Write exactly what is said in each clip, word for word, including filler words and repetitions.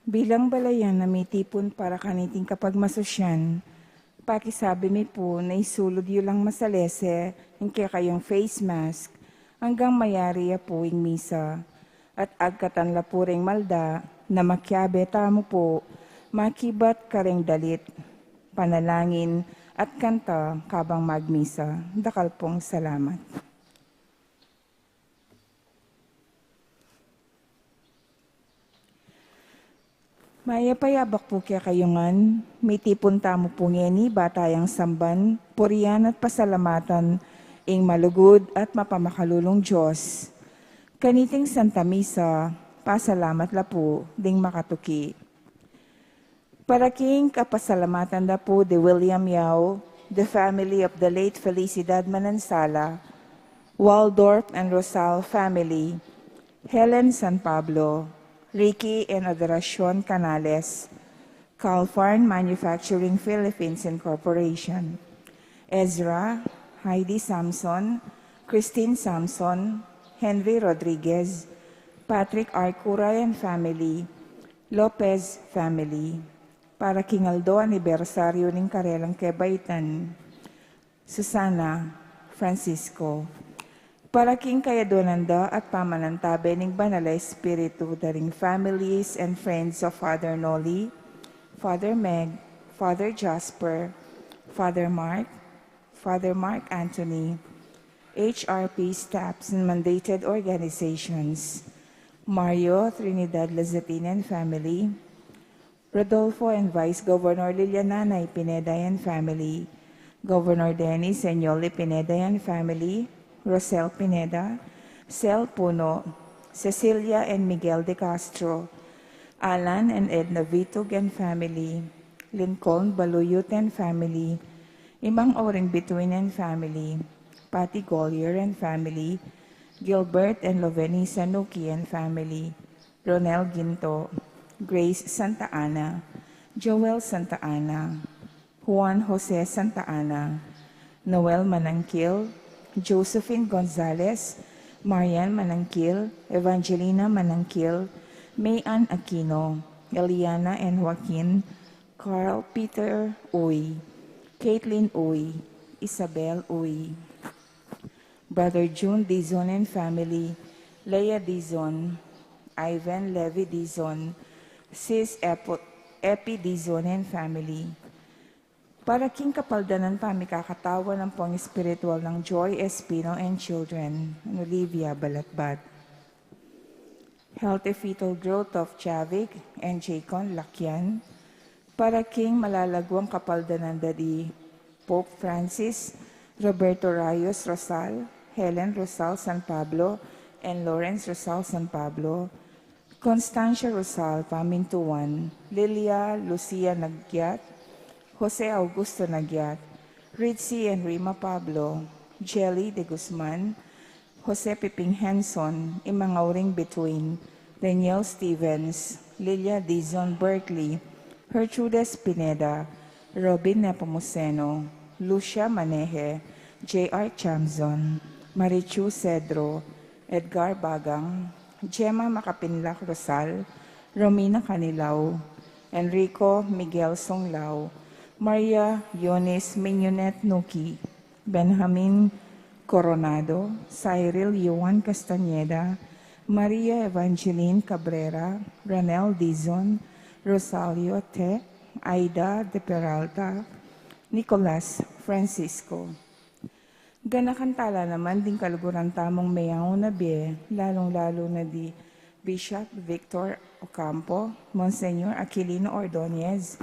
Bilang balayan a mitipun para kaniting kapagmasusyan, pakisabi mi pu na isulud yu lang masalese ing kekayung face mask anggang mayari ya pu ing misa. At agkatan la pu reng malda na makiabe tamu pu makibat kareng dalit, panalangin, at kanta kabang magmisa. Dakal pung salamat. Mayap a yabak pu kekayu ngan, mitipun tamu pu ngeni ba tayang samban, purian at pasalamatan ing malugud at mapamakalulung Dios. Kaniting Santa Misa, pasalamat la pu ding makatuki. Para king kapasalamatan da pu di William Yao, the family of the late Felicidad Manansala, Waldorf and Rosal family, Helen San Pablo, Ricky and Adoracion Canales, Calfarn Manufacturing Philippines Incorporation, Ezra, Heidi Samson, Christine Samson, Henry Rodriguez, Patrick R. Curay and family, Lopez family. Para king aldo anibersaryu ning karelang kebaitan, Susana, Francisco. Para king kayaduanan da at pamanantabe ning Banal a Espiritu da ring families and friends of Father Noli, Father Meg, Father Jasper, Father Mark, Father Mark Anthony, H R P staffs and mandated organizations, Mario Trinidad Lazatin and family, Rodolfo and Vice Governor Liliana Nay Pineda and family, Governor Dennis and Yoli Pineda and family, Rosel Pineda, Sel Puno, Cecilia and Miguel de Castro, Alan and Edna Vitug and family, Lincoln Baluyut and family, Imang Oring Bituin and family, Patty Golyer and family, Gilbert and Loveni Sanuki and family, Ronel Ginto, Grace Santa Ana, Joel Santa Ana, Juan Jose Santa Ana, Noel Manangkil, Josephine Gonzalez, Marian Manangkil, Evangelina Manangkil, May Ann Aquino, Eliana and Joaquin, Carl Peter Uy, Caitlin Uy, Isabel Uy, Brother June Dizon and family, Leah Dizon, Ivan Levi Dizon, Sis Epo-, Epi Dizon and family. Para king kapaldanan pamikakatawan ampong espiritual nang Joy Espino and children, and Olivia Balatbat. Healthy fetal growth of Javik and Jacon Lakian, para king malalaguang kapaldanan da di Pope Francis, Roberto Rayos Rosal, Helen Rosal San Pablo, and Lawrence Rosal San Pablo, Constancia Rosal Pamintuan, Lilia Lucia Nagyat, Jose Augusto Nagyat, Ritzy and Rima Pablo, Jelly de Guzman, Jose Piping Henson, Imang Auring Bituin, Daniel Stevens, Lilia Dizon Berkeley, Gertrudes Pineda, Robin Nepomuceno, Lucia Maneje, J R Chamzon, Marichu Cedro, Edgar Bagang, Gemma Makapinlak Rosal, Romina Canilao, Enrico Miguel Songlao, Maria Eunice Mignonette Nuki, Benjamin Coronado, Cyril Yuan Castañeda, Maria Evangeline Cabrera, Ranel Dizon, Rosalio Te, Aida de Peralta, Nicolas Francisco. Ganakan tala naman ding kaluguran tamung meyaun a bie, lalung-lalu na di Bishop Victor Ocampo, Monsignor Aquilino Ordonez,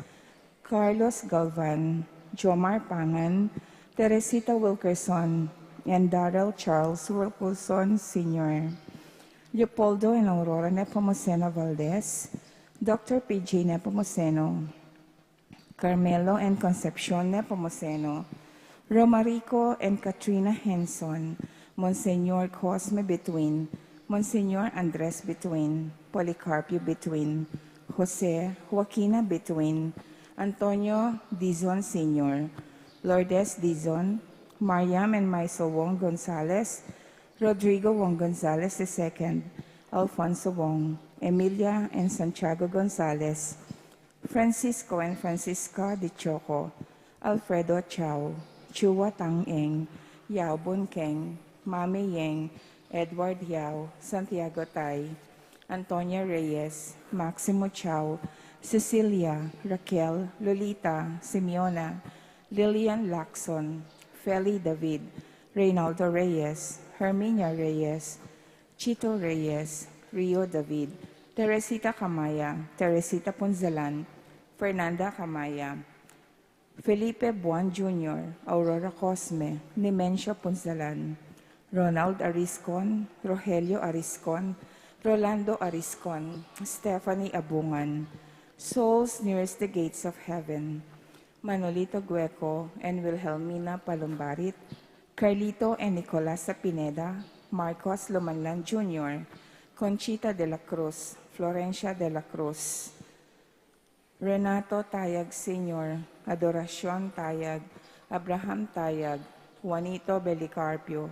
Carlos Galvan, Jomar Pangan, Teresita Wilkerson, and Darrell Charles Wilkerson Senior, Leopoldo and Aurora Nepomuceno Valdez, Doctor P J Nepomuceno, Carmelo and Concepcion Nepomuceno, Romarico and Katrina Henson, Monsignor Cosme Bituin, Monsignor Andres Bituin, Policarpio Bituin, Jose Joaquina Bituin, Antonio Dizon Senior, Lourdes Dizon, Mariam and Maisel Wong Gonzalez, Rodrigo Wong Gonzalez the second, Alfonso Wong, Emilia and Santiago Gonzalez, Francisco and Francisca de Choco, Alfredo Chao, Chua Tang Eng, Yao Bun Keng, Mami Yeng, Edward Yao, Santiago Tai, Antonia Reyes, Maximo Chao, Cecilia, Raquel, Lolita, Simeona, Lilian Lacson, Feli David, Reynaldo Reyes, Herminia Reyes, Chito Reyes, Rio David, Teresita Camaya, Teresita Punzalan, Fernanda Camaya, Felipe Buan Junior, Aurora Cosme, Nimencio Punzalan, Ronald Ariscon, Rogelio Ariscon, Rolando Ariscon, Stephanie Abungan, souls nearest the gates of heaven, Manolito Gueco and Wilhelmina Palumbarit, Carlito and Nicolasa Pineda, Marcos Lumanlan Junior, Conchita de la Cruz, Florencia de la Cruz, Renato Tayag Senior, Adoracion Tayag, Abraham Tayag, Juanito Belicarpio,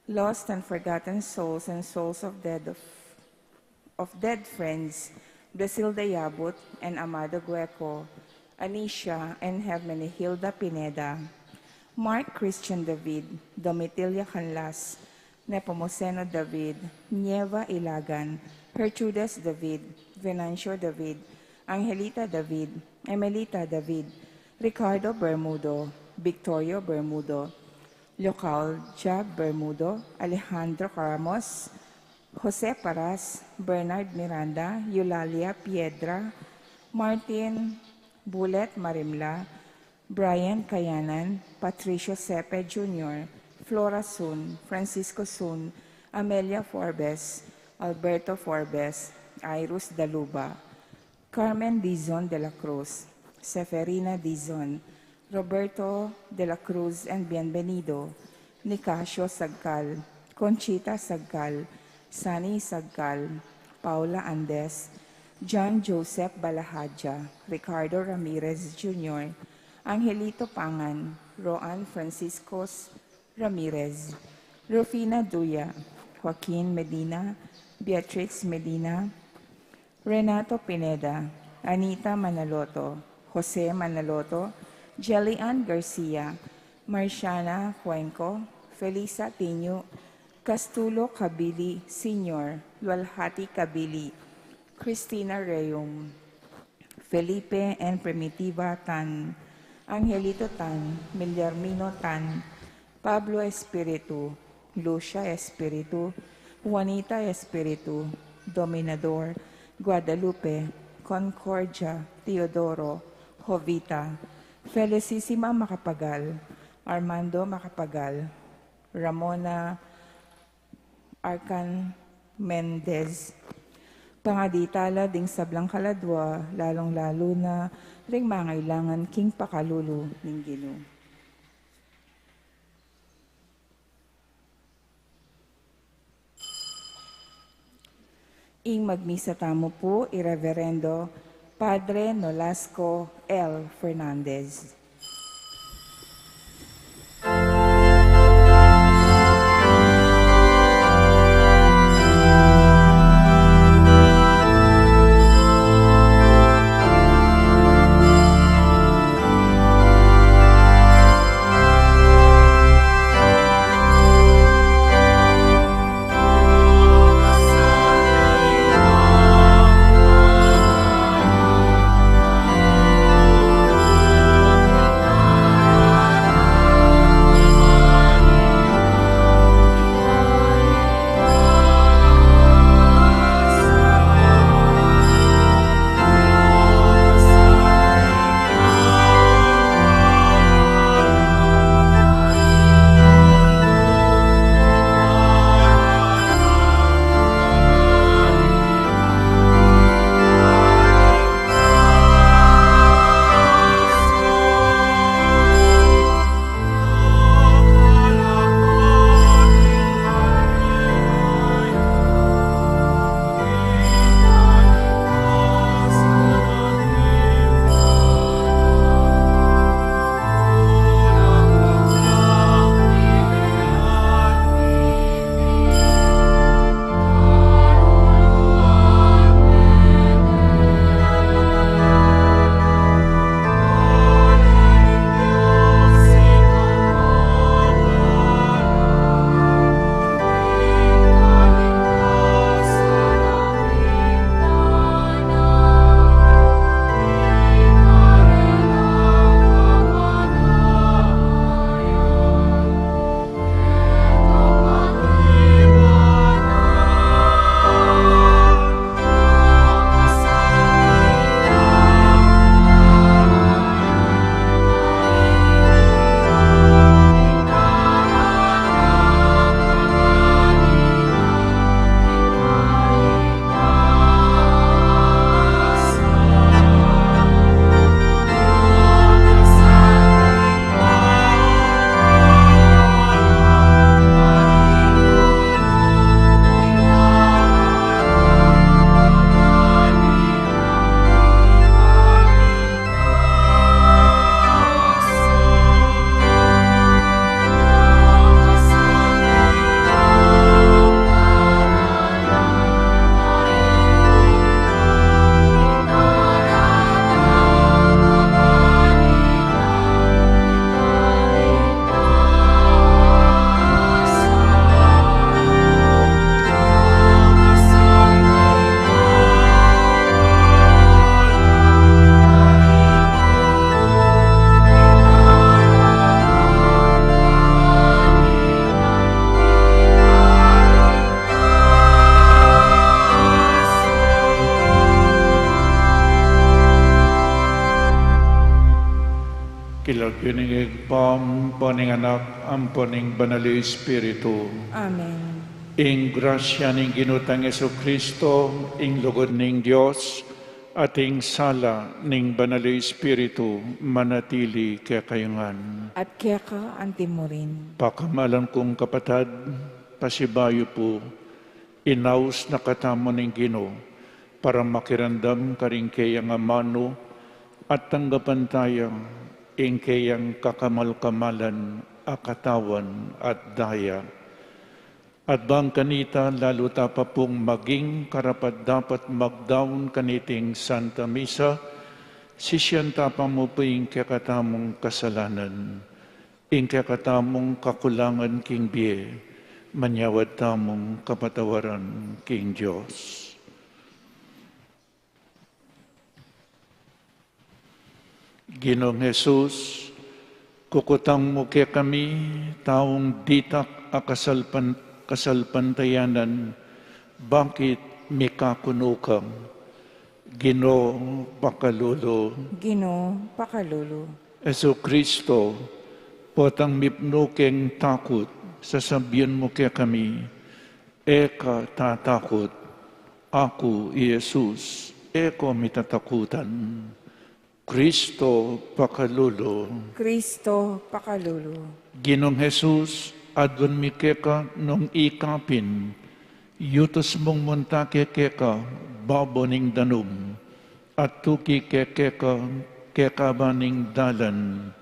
lost and forgotten souls and souls of dead of, of dead friends, Brasilda Yabut and Amado Gueco, Anisha and Hermenegilda Pineda, Mark Christian David, Domitila Canlas, Nepomuceno David, Nieva Ilagan, Gertrudes David, Venancio David, Angelita David, Emelita David, Ricardo Bermudo, Victorio Bermudo, Leocal Jab Bermudo, Alejandro Ramos, Jose Paras, Bernard Miranda, Eulalia Piedra, Martin Bulet Marimla, Brian Kayanan, Patricio Sepe Junior, Flora Sun, Francisco Sun, Amelia Forbes, Alberto Forbes, Iris Daluba, Carmen Dizon de la Cruz, Seferina Dizon, Roberto de la Cruz and Bienvenido, Nicasio Sagcal, Conchita Sagcal, Sunny Sagcal, Paula Andes, John Joseph Balahadja, Ricardo Ramirez Junior, Angelito Pangan, Roan Franciscos Ramirez, Rufina Duya, Joaquin Medina, Beatrix Medina, Renato Pineda, Anita Manaloto, Jose Manaloto, Jelly Ann Garcia, Marciana Cuenco, Felisa Tiñu, Castulo Cabili Senior, Lualhati Cabili, Christina Reum, Felipe and Primitiva Tan, Angelito Tan, Milyarmino Tan, Pablo Espiritu, Lucia Espiritu, Juanita Espiritu, Dominador, Guadalupe, Concordia, Teodoro, Jovita, Felicissima Macapagal, Armando Macapagal, Ramona Arcan Mendez. Pangadi tala ding sablang kaladua, lalung-lalu na ring mangailangan king pakalulu ning Ginu. Ing magmisa tamu pu i Reverendo Padre Nolasco L. Fernandez. King lagyu ning Ibpa, ampo ning Anak, ampo ning Banal a Espiritu. Amen. Ing grasya ning Ginu tang Jesucristo, ing lugud ning Dios, at ing sala ning Banal a Espiritu, manatili kekayu ngan. At keka antimurin. Pakamalan kung kapatad, pasibayu pu, inaus na katamu ning Ginu, para makiramdam karing keyang amanu, at tanggapan taya ing keyang kakamal-kamalan a katawan at daya. At bang kanita, lalu ta pa pung maging karapat-dapat magdaun kaniting Santa Misa, sisian ta pa mu pu ing kekatamung kasalanan, ing kekatamung kakulangan king bie, manyawad tamung kapatawaran king Dios. Ginung Jesus, kukutang mu kekami, taung ditak a kasalpan-, kasalpantayanan, bakit mikakunu ka? Ginu, pakalulu. Ginu, pakalulu. Jesucristo, potang mipnu keng takut, sasabian mu kekami, e ka tatakut, aku i Jesus, e ko mitatakutan. Cristo, pakalulu. Cristo, pakalulu. Ginung Jesus, aduan mi keka nung ikapin, yutus mung munta ke keka babo ning danum, at tuki ke keka kekaban ning dalan.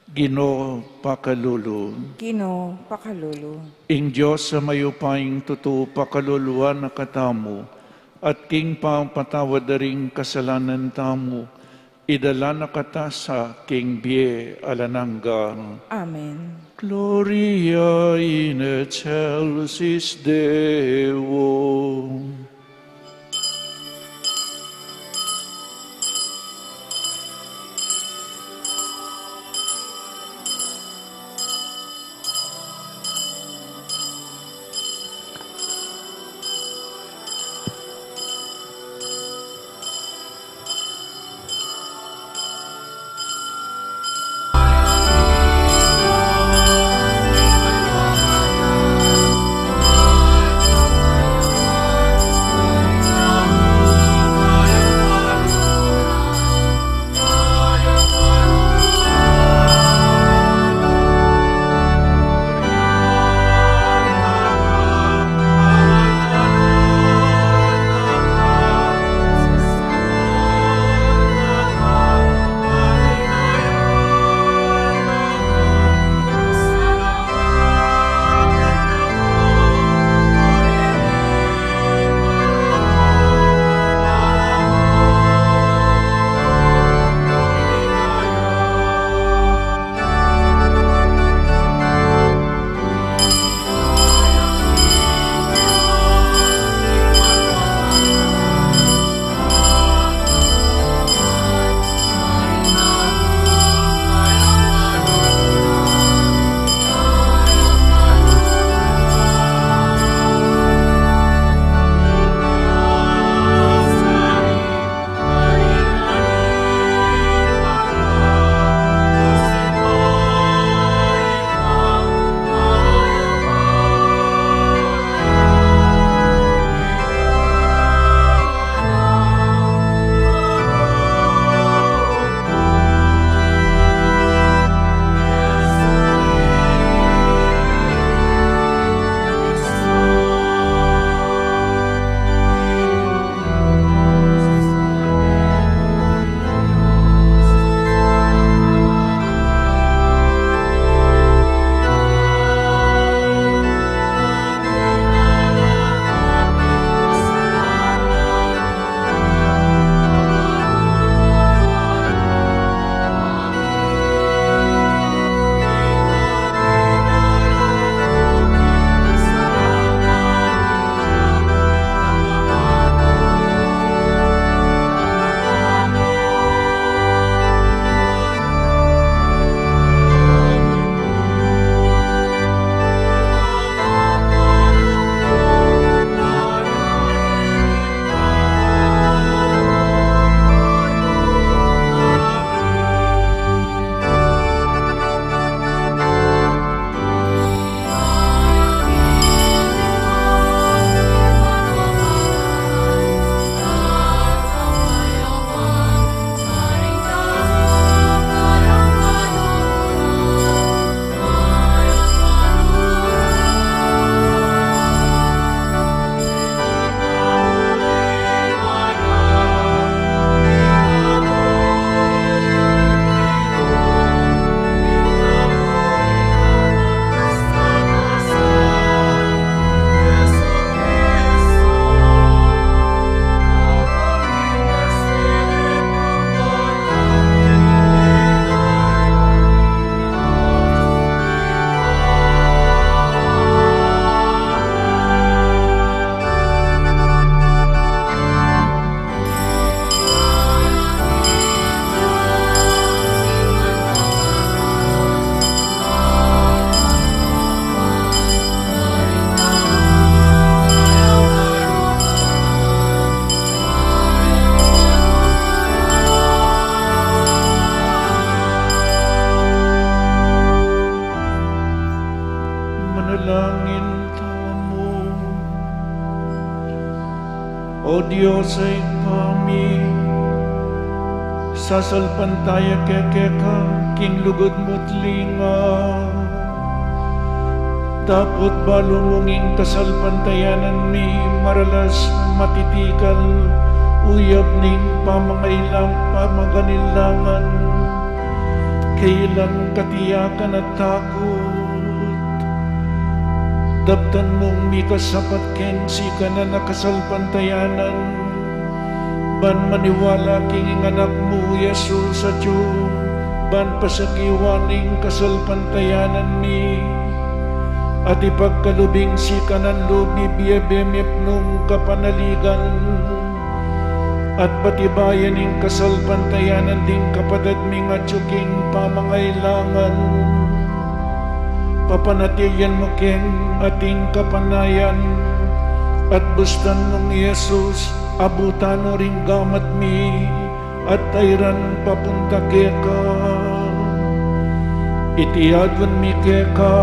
Ginu, pakalulu. Ginu, pakalulu. Ing Dios a mayupayang tutu pakaluluan na katamu, at king pamapatawad da ring kasalanan tamu, idala na kata sa king bie alang angga. Amen. Gloria in excelsis Deo. Dios a Ibpa mi, sasalpantaya ke keka king lugud mu't lingap. Dapot balu mung ing kasalpantayanan mi maralas, matitikal, uyab ning pamangailang, pamaganilangan, kailan katiyakan at takut. Daptan mung mikasapat keng sikanan a kasalpantayanan, ban maniwala king Anak mu, Jesus, Atyu, ban pasagiwa ning kasalpantayanan mi, at ipagkalub ing sikanan lub, bibie, bemep nung kapanaligan, at patibayan ing kasalpantayanan ding kapatad ming atyu king pamangailangan. Papanatilian mu keng ating kapanayan, at bustan mung Jesus, abutan no ring gamat mi, at ayran papunta keka. Iti adwan mi keka,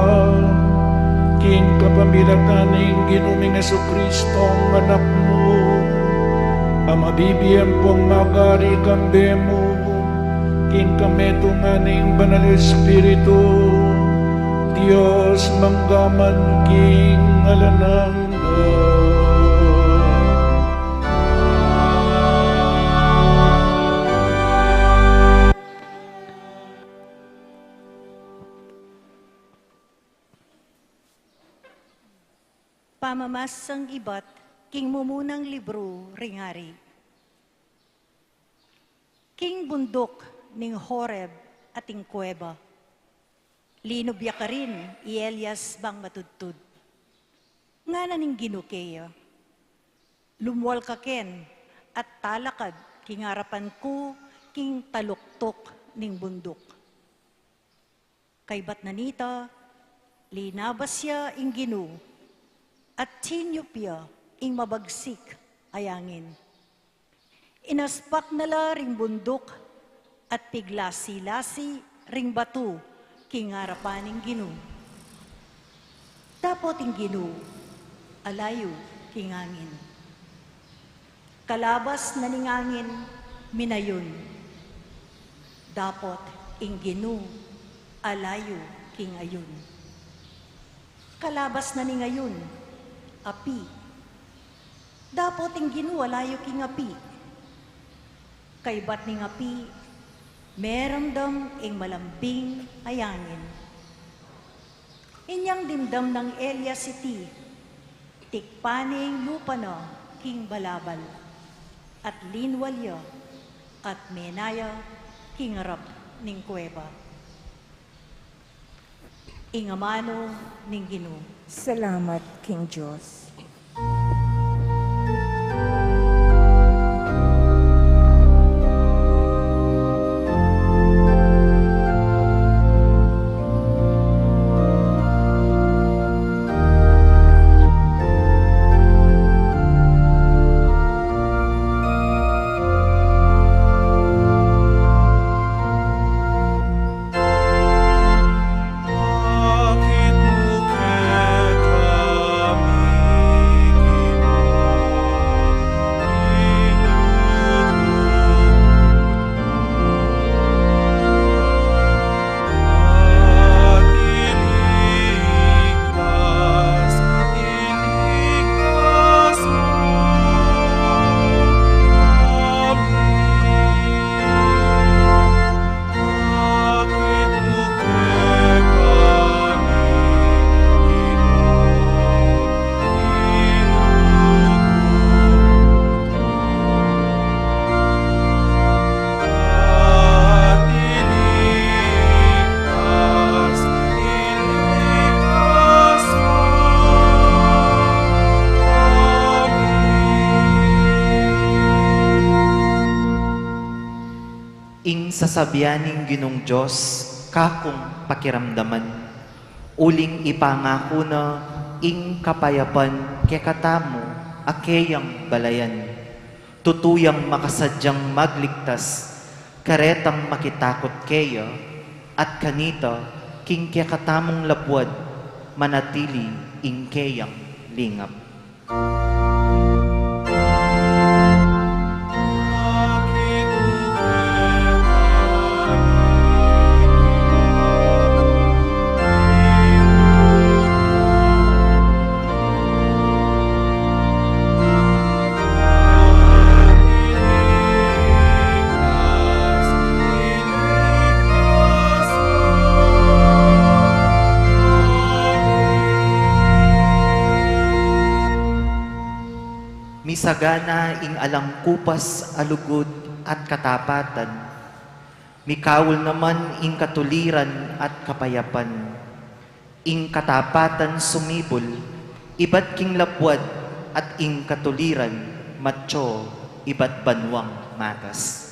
king kapamilatan ning Ginu ming Jesucristo, Anak mu, a mabibie ampong magari kambe mu, king kametungan ning Banal Espiritu, Dios mangga man king alang angga. Pamamasang ibat king mumunang libru ring Ari. King bunduk ning Horeb ating kuweba, linub ya karin i Elias bang matudtud. Ngana ning Ginu keya, "Lumwal ka ken at talakad king arapan ku king taluktuk ning bunduk." Kaybat na nita, linabas ya ing Ginu, at tinyup ya ing mabagsik a yangin. Inaspak na la ring bunduk, at piglasi-lasi ring batu king arapan ning Ginu. Dapot ing Ginu, alayu king angin. Kalabas na ning angin, minayun. Dapot ing Ginu, alayu king ayun. Kalabas na ning ayun, api. Dapot ing Ginu, alayu king api. Kaybat ning api, meramdam ing malambing a yangin. Inyang dimdam nang Elias iti, tikpan ne ing lupa na king balabal, at linwal ya, at mena ya king arap ning kuweba. Ing amanu ning Ginu. Salamat king Dios. Ing sasabian ning Ginung Dios, kakung pakiramdaman, uling ipangaku na ing kapayapan kekatamu a keyang balayan. Tutu yang makasadyang magligtas, karetang makitakut keya, at kanita king kekatamung labuad manatili ing keyang lingap. Sagana ing alang kupas a lugud at katapatan, mikaul naman ing katuliran at kapayapan. Ing katapatan sumibul ibat king labuad, at ing katuliran matyo ibat banuang matas.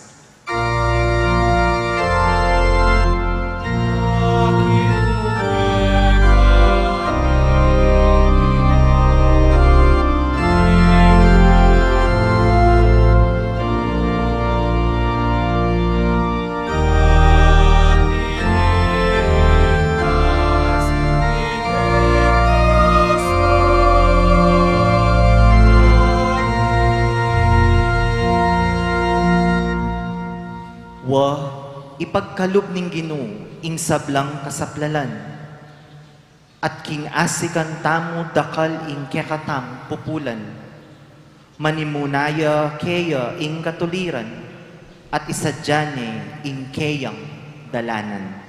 Wa, ipagkalub ning Ginu ing sablang kasaplalan, at king asikan tamu dakal ing kekatang pupulan. Manimuna ya keya ing katuliran, at isadya ne ing keyang dalanan.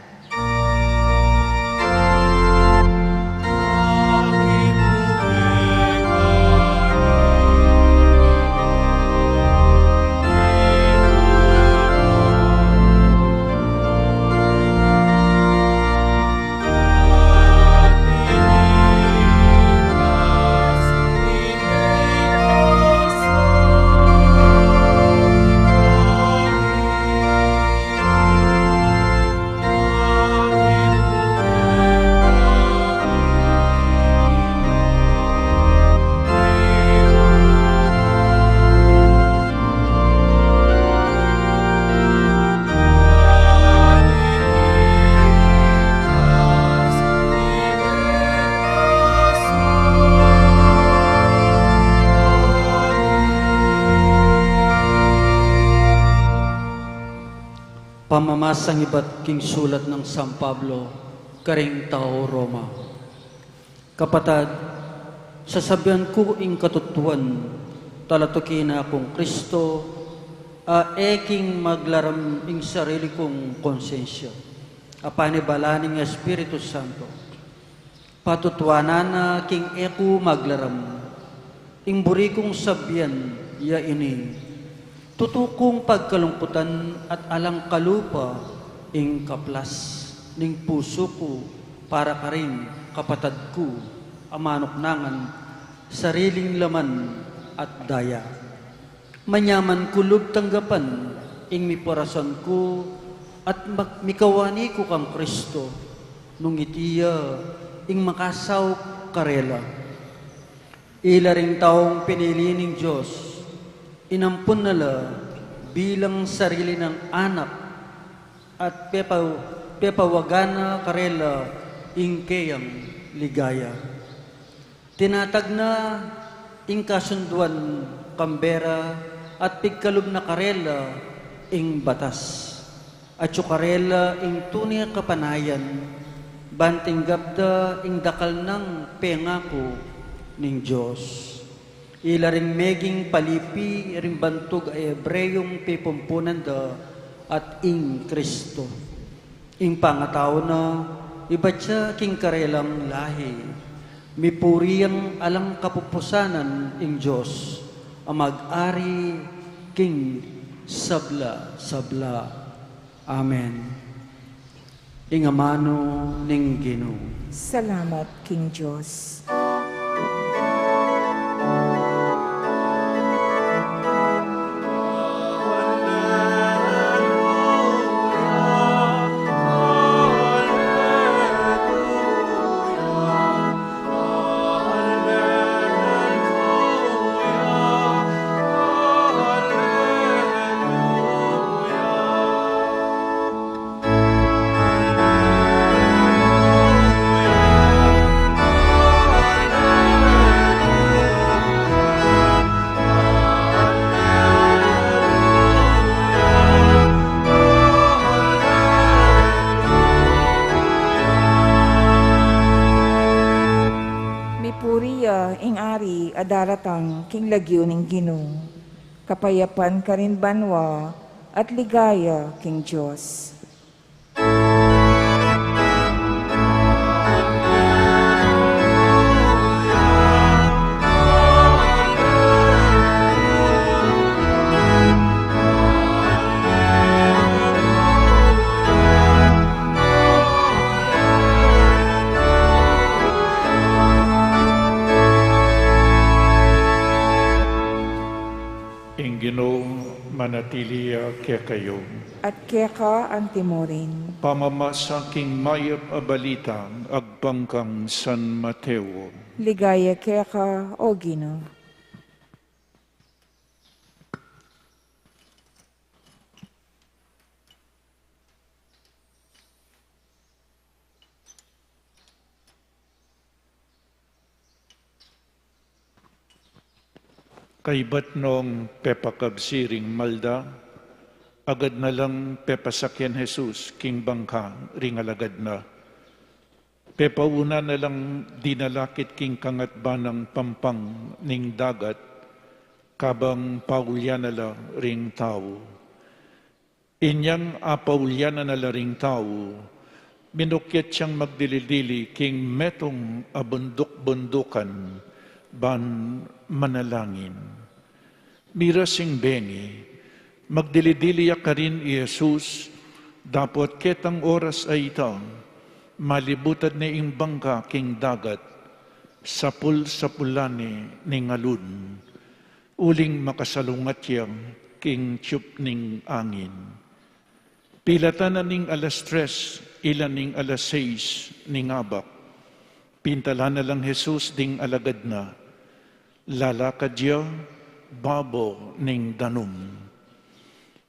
Pamamasang ibat king sulat nang San Pablo karing tau Roma. Kapatad, sasabian ku ing katutuan, talatuki na kung Kristo, a e king maglaram ing sarili kung konsensya, a panibala ning Espiritu Santo. Patutuanan na king e ku maglaram, ing buri kung sabian ya ini, tutu kung pagkalungkutan at alang kalupa ing kaplas ning pusu ku para karing kapatad ku a manuknangan, sariling laman at daya. Manyaman ku lub tanggapan ing mipurasan ku at mak-, mikawani ku kang Kristo, nung iti ya ing makasaup karela. Ila ring taung pinili ning Dios, inampun na la bilang sarili nang anak, at pepa-, pepawagan na karela ing keyang ligaya. Tinatag na ing kasunduan kang bera at pigkalub na karela ing batas. Atyu karela ing tune kapanayan, ban tinggap da ing dakal nang pengaku ning Dios. Ila ring meging palipi ring bantug a Hebreong pipumpunan da at ing Kristo. Ing pangatau na, ibat ya king karelang lahi. Mipuri yang alang kapupusanan ing Dios, a mag-ari king sabla-sabla. Amen. Ing amanu ning Ginu. Salamat king Dios. Mipuri ya ing Ari a daratang king lagyu ning Ginu. Kapayapan karin banua at ligaya king Dios. Manatili ya kekayu. At keka antimurin. Pamamasa king mayap a balita agpang kang San Mateo. Ligaya keka, O Ginu. Kaybat nong pepakabsi ring malda, agad na lang pepasakyan Jesus king bangka ring alagad na. Pepauna na lang dinalakit king kangatbanang pampang ning dagat, kabang paulyanan na la ring tau. Inyang apaulyanan na la ring tau, minukyat yang magdili-dili king metung a bunduk-bundukan ban manalangin. Mira sing bengi, magdili-dili ya karin i Jesus, dapot ketang oras a ita, malibutan ne ing bangka king dagat, sapul-sapulan ne ning alun. Uling makasalungat ya king tiyup ning angin. Pilatan na ning alas tres, ila ning alas sais ning abak. Pintalan na lang Jesus ding alagad na. Lalakad ya babo ning danum.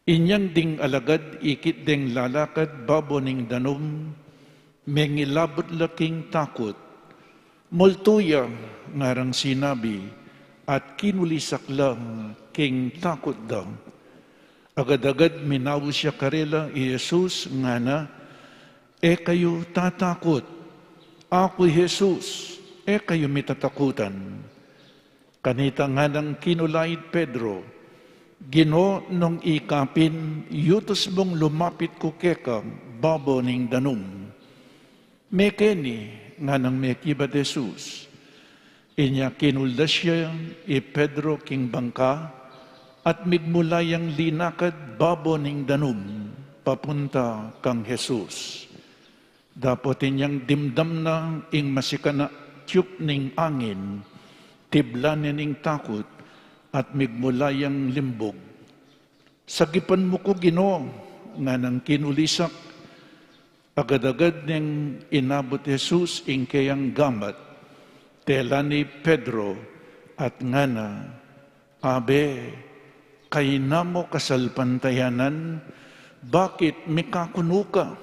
Inyang ding alagad ikit deng lalakad babo ning danum, mengilabut la king takut. "Multu ya," ngarang sinabi, at kinulisak la king takut da. Agad-agad minaus ya karela i Jesus, ngana, "E kayu tatakut. Aku i Jesus, e kayu mitatakutan." Kanita nganang kinulait Pedro, "Ginu, nung ika pin, yutus mung lumapit ku keka babo ning danum." "Mekeni," nganang mekibat Jesus. Inya kinuldas ya i Pedro king bangka, at migmula yang linakad babo ning danum, papunta kang Jesus. Dapot inyang dimdam na ing masikan a tiyup ning angin, tiblan ne ning takut, at migmula yang limbug. "Sagipan mu ku, Ginu," nganang kinulisak. Agad-agad neng inabut Jesus ing keyang gamat, tela ne i Pedro, at ngana, "Abe, kayna mu kasalpantayanan, bakit mikakunu ka?"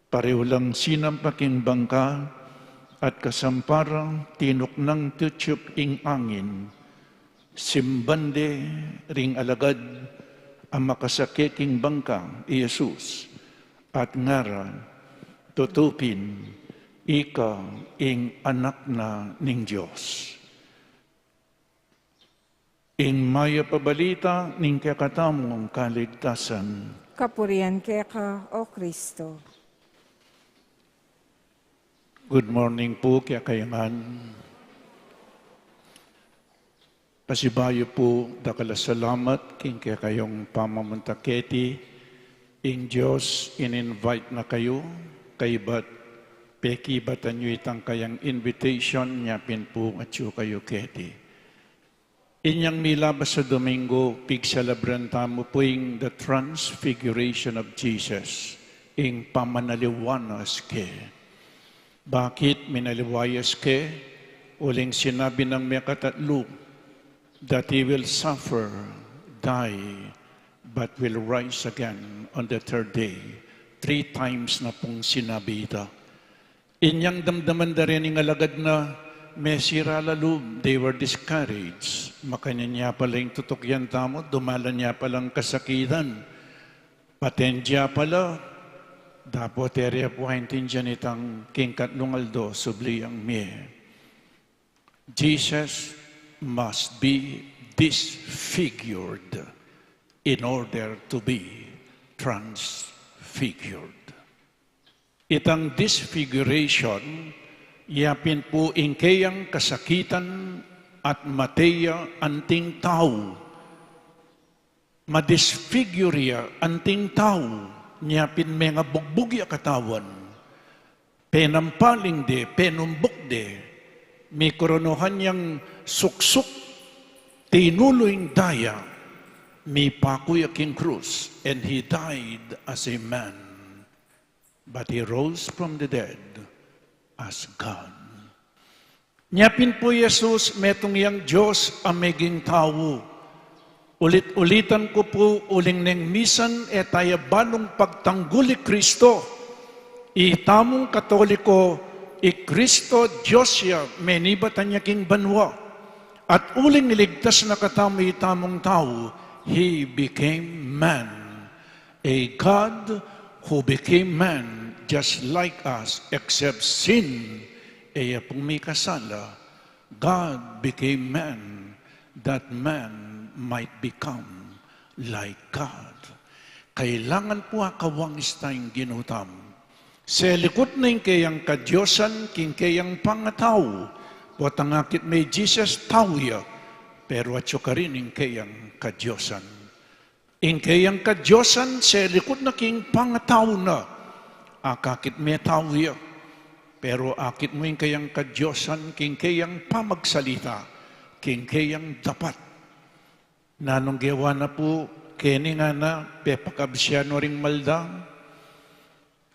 Pareho lang sinampa king bangka, at kasampa ra tinuknang tutiyup ing angin. Simban de ring alagad a makasake king bangka i Jesus, at ngara, "Tutu pin, ika ing Anak na ning Dios." Ing mayap a balita ning kekatamung kaligtasan. Kapurian keka, O Kristo. Good morning pu kekayu ngan. Pasibayu pu, dakal a salamat king kekayung pamamunta keti. Ing Dios in-invite na kayu, kaybat pekibatan yu itang kayang invitation, nya pin pu atyu kayu keti. Inyang milabas a Domingo, pigselebran tamu pu ing the Transfiguration of Jesus, ing pamanaliwa na si Ke. Bakit minaliwa ya si Ke? Uling sinabi nang mekatatlu, that He will suffer, die, but will rise again on the third day. Three times na pung sinabi ita. Inyang damdaman da rin ing alagad na, mesira la lub, they were discouraged. Makanyan ya pala ing tutukyan tamu, dumalan ya palang kasakitan. Paten ya pala, dapot e re pu aintindian itang king katlung aldo, subli yang mie. Jesus must be disfigured in order to be transfigured. Itang disfiguration, ya pin pu ing keyang kasakitan at mate ya anting tau. Ma-disfigure ya anting tau, nya pin mengabugbug ya katawan. Penampaling de, penumbuk de, mikoronohan yang suksuk, tinulu ing daya. Mipaku ya king krus, and he died as a man, but he rose from the dead as God. Nya pin pu i Jesus, metung yang Dios a meging tau. Ulit-ulitan ku pu, uling neng misan e taya balung pagtanggul i Kristo. Itamung Katoliko, i Kristo Dios ya, menibatan ya king banua. At uling iligtas na katamu itamung tau, he became man. A God who became man just like us, except sin, e ya pung mikasala. God became man, that man might become like God. Kailangan pu akawangis tayang Ginu tamu. Selikut na ing keyang kadiosan king keyang pangatau, potang akit me i Jesus tau ya, pero atyu karin ing keyang kadiosan. Ing keyang kadiosan, selikut na king pangatau na, akakit me tau ya, pero akit mu ing keyang kadiosan king keyang pamagsalita, king keyang dapat. Nanung gewa na pu keni? Ngana, pepakabsian no ring malda.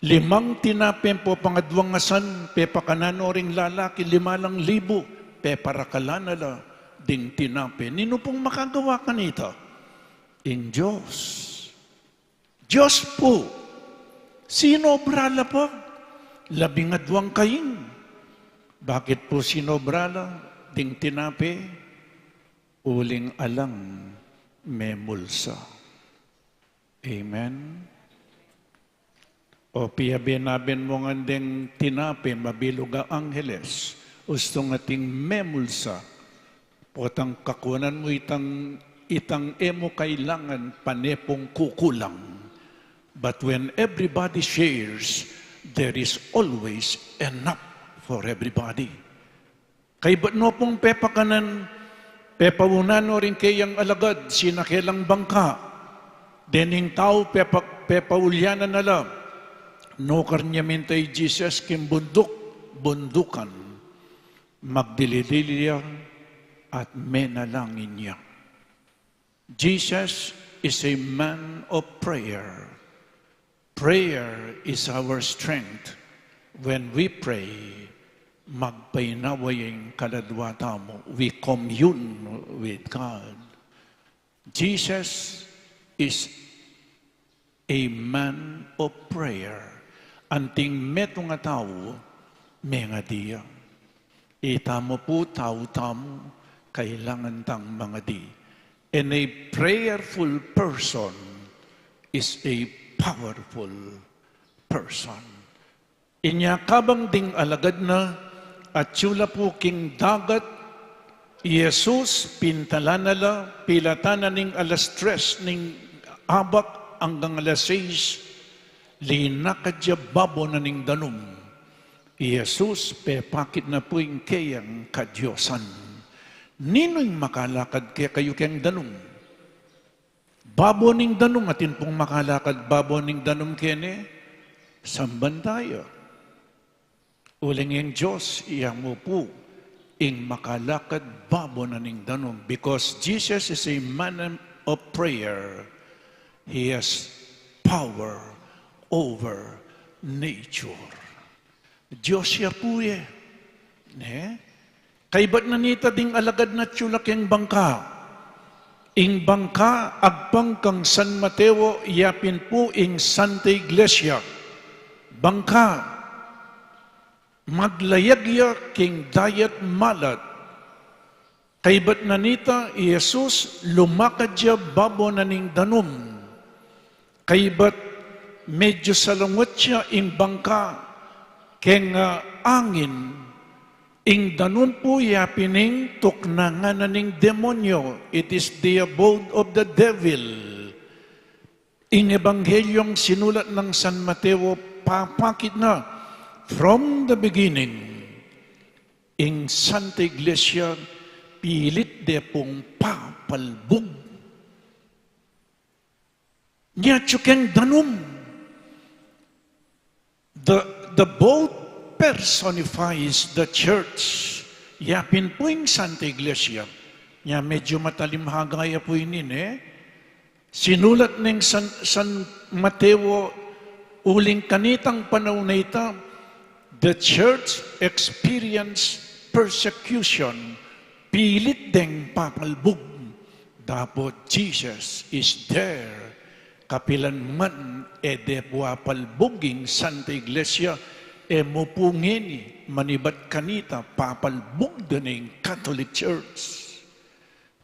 Limang tinape ampo pangadwang asan, pepakanan no ring lalaki lima lang libu, peparakalan na la ding tinape. Ninu pung makagawa kanita? Ing Dios. Dios pu. Sinobra la pa. Labing adwang kaing. Bakit pu sinobra la ding tinape? Uling alang memulsa. Amen. O piyabe-naben mu ngan deng tinape, mabilug a angheles, ustung ating memulsa, potang kakuanan mu itang, itang e mu kailangan pane pung kukulang. But when everybody shares, there is always enough for everybody. Kaybat no pung pepakanan, pepaunan no ring keyang alagad, sinakelang bangka. Dening tau pepa-, pepaulyanan na la. Nukar ne minta i Jesus king bunduk, bundukan. Magdili-dili ya at menalangin ya. Jesus is a man of prayer. Prayer is our strength. When we pray, magpainawa ya ing kaladwa tamu. We commune with God. Jesus is a man of prayer. Anting metung a tau, mengadi ya. Itamu pu, tau tamu, kailangan tang mangadi. And a prayerful person is a powerful person. Inya kabang ding alagad na, atyu la pu king dagat, i Jesus, pintalan na la, pilatan na ning alas tres ning abak anggang alas sais, linakad ya babo na ning danum. I Jesus, pepakit na pu ing keyang kadiosan. Ninu ing makalakad kekayu keng danum? Babo ning danum, atin pung makalakad babo ning danum keni, samban taya. Uling ing Dios, iya mu pu ing makalakad babo na ning danum. Because Jesus is a man of prayer, he has power over nature. Dios ya pu ye. Ne? Kaybat na nita ding alagad na atyu la keng bangka. Ing bangka, agpang kang San Mateo, ya pin pu ing Santa Iglesia. Bangka, maglayag ya king dayat malat. Kaybat na nita, i Jesus, lumakad ya babo na ning danum. Kaybat medyu salangut ya ing bangka keng, ah, angin. Ing danum pu ya pin ing tuknangan na ning demonyo. It is the abode of the devil. Ing Ebanghelyong sinulat nang San Mateo, papakit na, from the beginning, ing Santa Iglesia, pilit de pung papalbug. Nya atyu keng danum. The, the boat personifies the church. Ya pin pu ing Santa Iglesia. Nya medyu matalim haga ya pu ini, ne? Sinulat ning San, San Mateo, uling kanitang panaun a ita, the church experienced persecution, pilit deng papalbug. Dapot Jesus is there. Kapilan man e de pu apalbug ing Santa Iglesia, e mu pu ngeni manibat kanita papalbug da ne ing Catholic Church.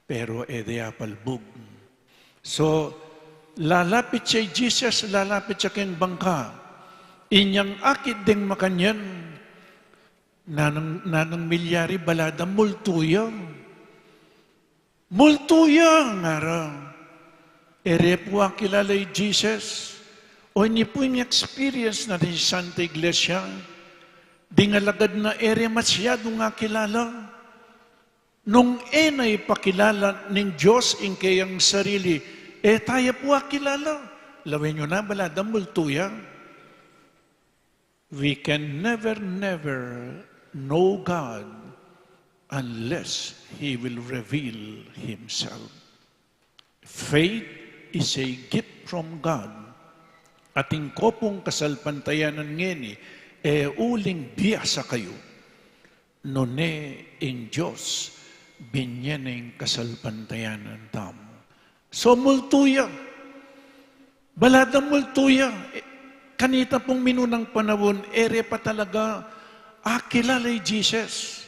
Pero e de apalbug. So, lalapit ya i Jesus, lalapit ya keng bangka. Inyang akit deng makanyan, nanung, nanung milyari, balada multu ya. Multu ya, ngara. E re pu akilala i Jesus. O ini pu ing experience na ning Santa Iglesia. Ding alagad na e re masyadung akilala. Nung e na ipakilala ning Dios ing keyang sarili, e taya pu akilala. Lawen yu na, balada multu ya. We can never, never know God unless He will reveal Himself. Faith is a gift from God. Atin ko pung kasalpantayanan ngeni, e uling biasa kayu. Nune ing Dios, binye ne ing kasalpantayanan tamu. So, multu ya. Balada multu ya. E, kanita pung minunang panaun, e re pa talaga akilala i Jesus.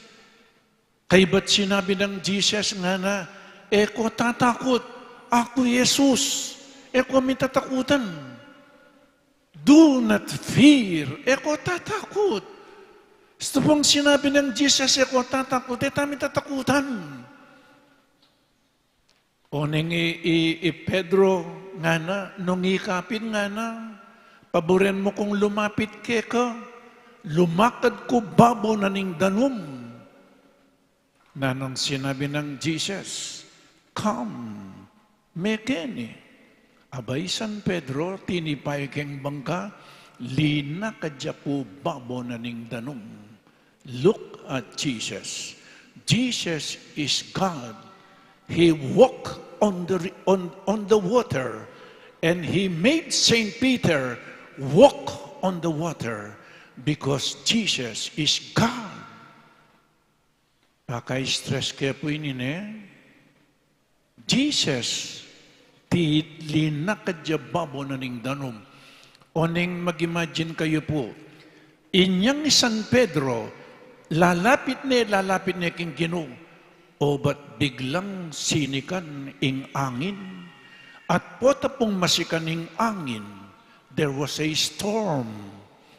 Kaybat sinabi nang Jesus ngana, "E ko tatakut, aku i Jesus, e ko mi tatakutan." Do not fear, e ko tatakut. Istu pung sinabi nang Jesus, e ko tatakut, e ta mi tatakutan. Oneng i, i, i Pedro ngana, nung ikapit ngana, "Paburen mu kung lumapit keka, lumakad ku babo na ning danum." Nanung sinabi nang Jesus, "Come, mekeni." Abay, San Pedro, tinipay keng bangka, linakad ya pu babo na ning danum. Look at Jesus. Jesus is God. He walked on the, on, on the water, and He made Saint Peter walk on the water because Jesus is God. Paka-stress ke pu ini, ne? Jesus, ti linakad ya babo na ning danum. Oneng mag-imagine kayu pu, inyang i San Pedro, lalapit ne, lalapit ne king Ginu, obat biglang sinikan ing angin. At pota pung masikan ing angin, there was a storm.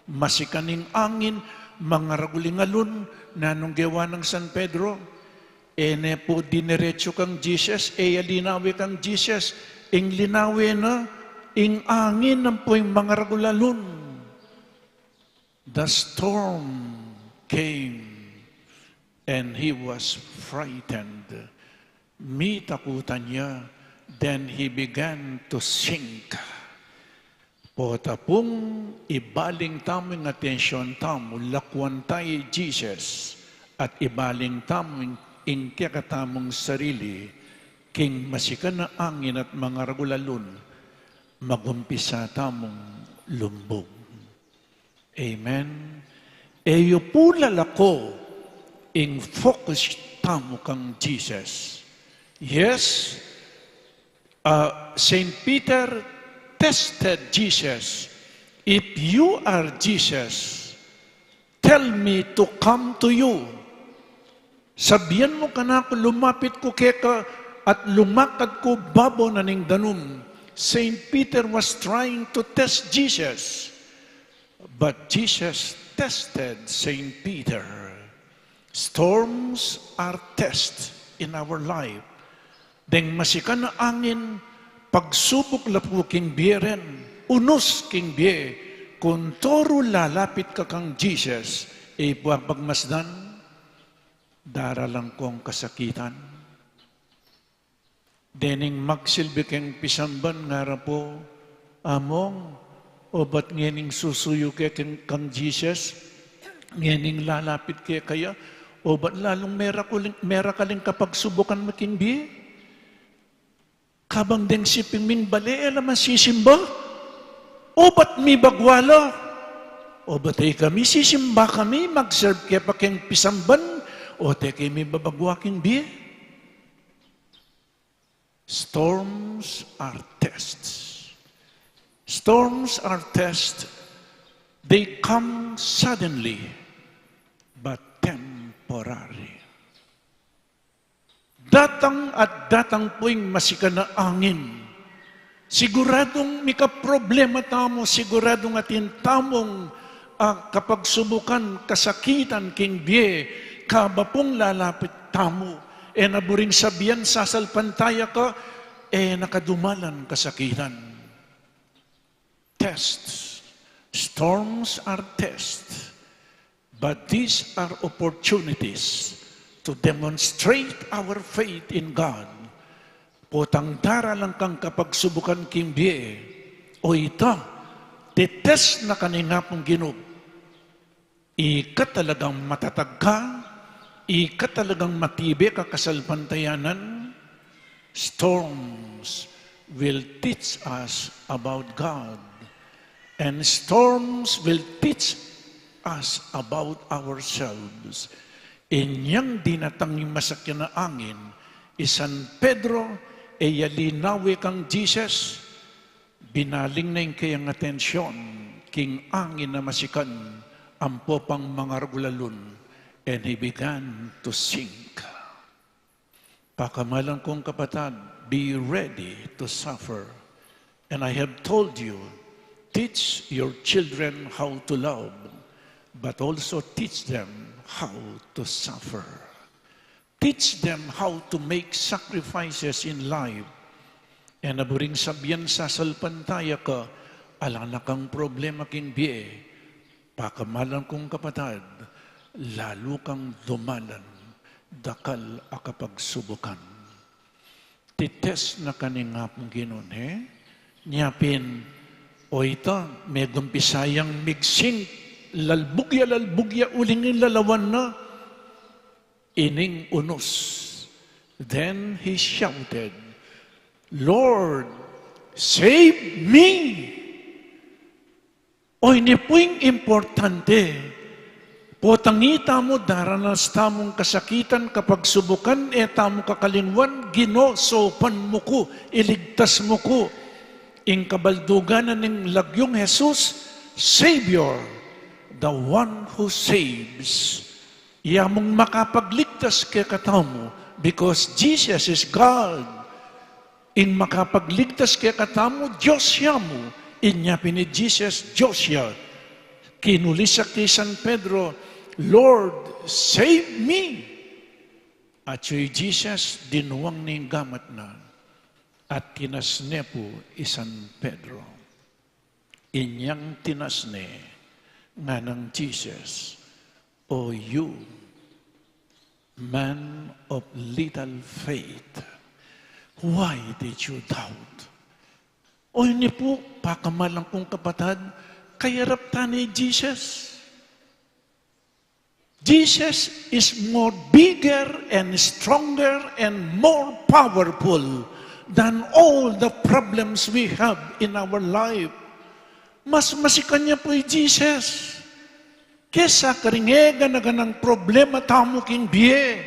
Masikan ing angin, mangaragul ing alun. Nanung gewa nang San Pedro? E ne pu diniretsu kang Jesus, e ya linawe kang Jesus. Ing linawe na, ing angin ampo ing mangaragul alun. The storm came and he was frightened. Mitakutan ya, then he began to sink. Pota pung ibaling tamu ing atensyon tamu, lakuan tamu i Jesus, at ibaling tamu ing, ing kekatamung sarili, king masikan a angin at mangaragul alun, magumpisa tamung lumbug. Amen. E yu pu lalako ing focus tamu kang Jesus. Yes, uh, Saint Peter tested Jesus. "If you are Jesus, tell me to come to you." Sabian mu kanaku, lumapit ku keka at lumakad ku babo na ning danum. Saint Peter was trying to test Jesus. But Jesus tested Saint Peter. Storms are tests in our life. Deng masikan a angin, pagsubuk la pu king bie ren, unus king bie, kung toru lalapit ka kang Jesus, e pu pagmasdan, daralan kong kasakitan. Dening magsilbi keng pisamban, ngara pu, Among, obat ngening susuyu ke keng, kang Jesus, ngening lalapit ke kaya, obat lalung merakal ing, merakal ing kapagsubukan mu king bie? Kabang deng siping ming bale, e la masisimba. O ba't mibagwa la? O ba't e kami sisimba kami, mag-serve ke pa keng pisamban? O te ke mibabagwa king bie? Storms are tests. Storms are tests. They come suddenly, but temporary. Datang at datang pu ing masikan a angin. Siguradung mikaproblema tamu, siguradung atin tamung, ah, kapagsubukan, kasakitan king bie, kaba pung lalapit tamu. E na buring sabian sasalpantaya ka, e na ka dumalan kasakitan. Tests. Storms are tests, but these are opportunities to demonstrate our faith in God. Potang daralan kang kapagsubukan king bie, o ita, te-test na ka ning Apung Ginu. Ika talagang matatag ka, ika talagang matibe ka kasalpantayanan. Storms will teach us about God, and storms will teach us about ourselves. Inyang dinatang ing masakian a angin, i San Pedro, e ya linawe kang Jesus, binaling na ing keyang atensyon king angin a masikan, ampo pang mangargulalun, and he began to sink. Pakamalan kung kapatad, be ready to suffer. And I have told you, teach your children how to love, but also teach them how to suffer. Teach them how to make sacrifices in life. E na buring sabian sasalpantaya ka, ala na kang problema king bie. Pakamalan kung kapatad, lalu kang dumalan dakal a kapagsubukan. Te-test na ka ning Apung Ginu, he? Nya pin, o ita, megumpisa yang migsink, lalbug ya, lalbug ya, uling lalawan na. Ining unus. Then he shouted, "Lord, save me!" O ini pu ing importante. Potang itamu daranas tamung kasakitan, kapagsubukan, e tamu kakalingwan, Ginu, saupan mu ku, iligtas mu ku. Ing kabaldugan na ning lagyung Jesus, Savior, the one who saves. Iya mung makapagligtas kekatamu, because Jesus is God. Ing makapagligtas kekatamu, Dios ya mu. Inya pin i Jesus, Dios ya. Kinulis ya kang San Pedro, "Lord, save me!" Atyu i Jesus, dinuang ne ing gamat na, at kinasne pu i San Pedro. Inyang tinasne, ngana nang Jesus, "O you, man of little faith, why did you doubt?" O ini pu, pakamalan kung kapatad, kayarap ta ne i Jesus. Jesus is more bigger and stronger and more powerful than all the problems we have in our life. Mas masikan ya pu i Jesus kesa karing e gana-ganang problema tamu king bie.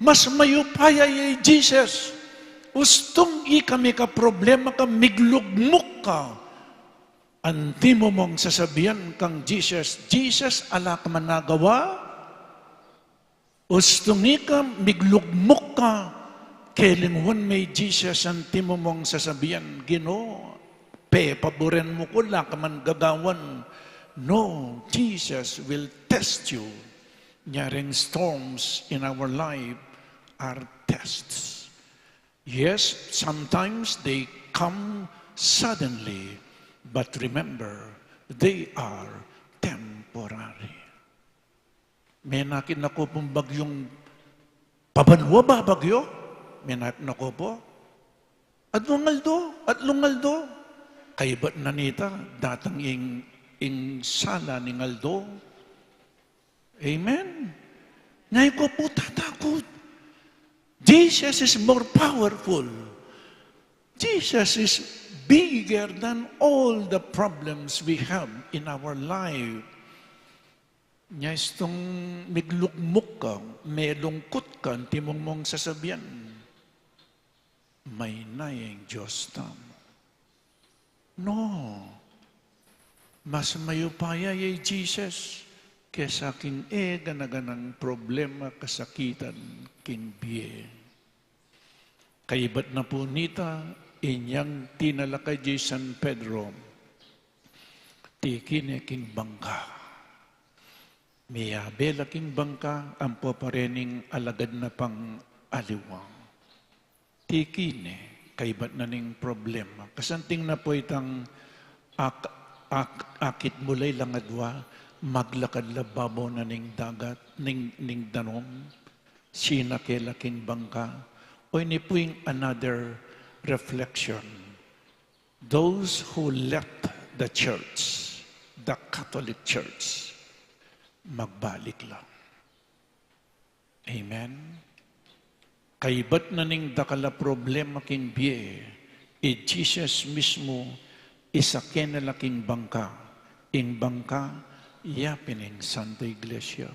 Mas mayupaya ya i Jesus. Ustung ika mikaproblema ka, miglugmuk ka. Antimo mung sasabian kang Jesus, "Jesus, ala ka man agawa?" Ustung ika miglugmuk ka, kelingwan me i Jesus, antimo mung sasabian, "Ginu, pepaburen mu ku, ala ka man gagawan?" No, Jesus will test you. Nyareng storms in our life are tests. Yes, sometimes they come suddenly, but remember, they are temporary. Menakit na ko pung bagyung pabanua, ba, bagyo? Menakit na ko pu. Atlung aldo, atlung aldo. Kaybat na nita, datang ing, ing sala ning aldo. Amen? Ngay ko pu tatakut. Jesus is more powerful. Jesus is bigger than all the problems we have in our life. Nya istung miglugmuk ka, melungkut ka, antimong mung sasabian, maina ya ing Dios tamu. No. Mas mayupaya ya i Jesus kesa king e gana-ganang problema, kasakitan, king bie. Kaibat na pu nita, inyang tinalakad ya i San Pedro, tiki ne king bangka. Miyabe la king bangka, ampo pa rening alagad na pang aliwa. Tiki ne, kaibat na ning problema. Kasanting na pu itang ak-, ak-, akit mu la ilang adwa, maglakad la babo na ning dagat, ning, ning danum, sinake la king bangka. O, ini pu ing another reflection. Those who left the church, the Catholic Church, magbalik la. Amen? Kaibat na ning dakal a problema king bie, i Jesus mismu, isake na la king bangka, ing bangka, ya pin ing Santa Iglesia.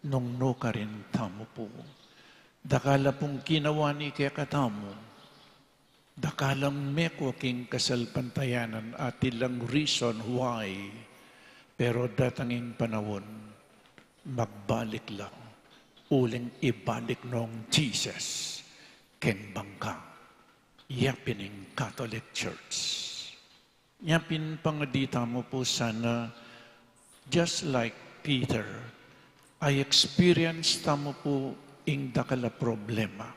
Nung nu karin tamu pu. Dakal a pung kinawa ni kekatamu. Dakal a meko king kasalpantayanan, atin lang reason why. Pero datang ing panaun, magbalik la, uling ibalik nong Jesus keng bangka. Ya pin ing Catholic Church. Nya pin pangadi tamu pu sana, just like Peter, a-experience tamu pu ing dakal a problema.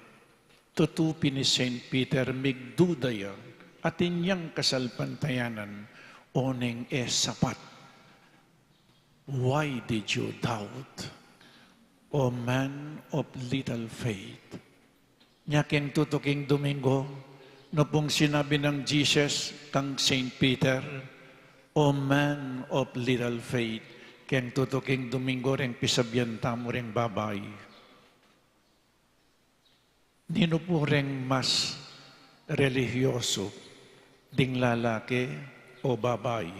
Tutu pin i Saint Peter, migduda ya, atin yang kasalpantayanan, oneng e sapat. Why did you doubt, O man of little faith? Nya keng tutuking Domingo, nu pung sinabi nang Jesus kang Saint Peter, O man of little faith, keng tutuking Domingo reng pisabian tamu reng babai. Ninu pu reng mas relihiyosu, ding lalaki o babai?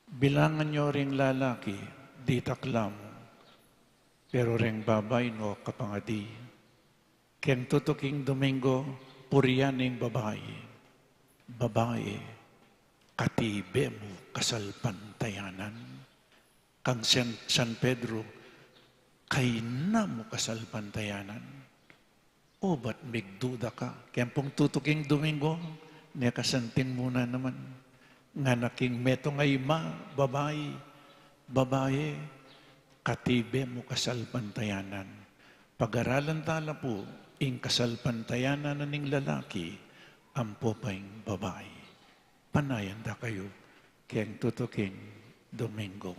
Bilangan yu ring lalaki, ditak la mu. Pero ring babai, nu ka pangadi? Keng tutuking Domingo, purian ing babai. Babai, katibe mu kasalpantayanan. Kang San, San Pedro, kaina mu kasalpantayanan. O, ba't migduda ka? Keng pung tutuking Domingo, ne kasanting mu na naman. Ngana king metung a ima, babai, babai, katibe mu kasalpantayanan. Pag-aralan ta la pu ing kasalpantayanan na ning lalaki, ampo pa ing babai. Panayan da kayu keng tutuking Domingo.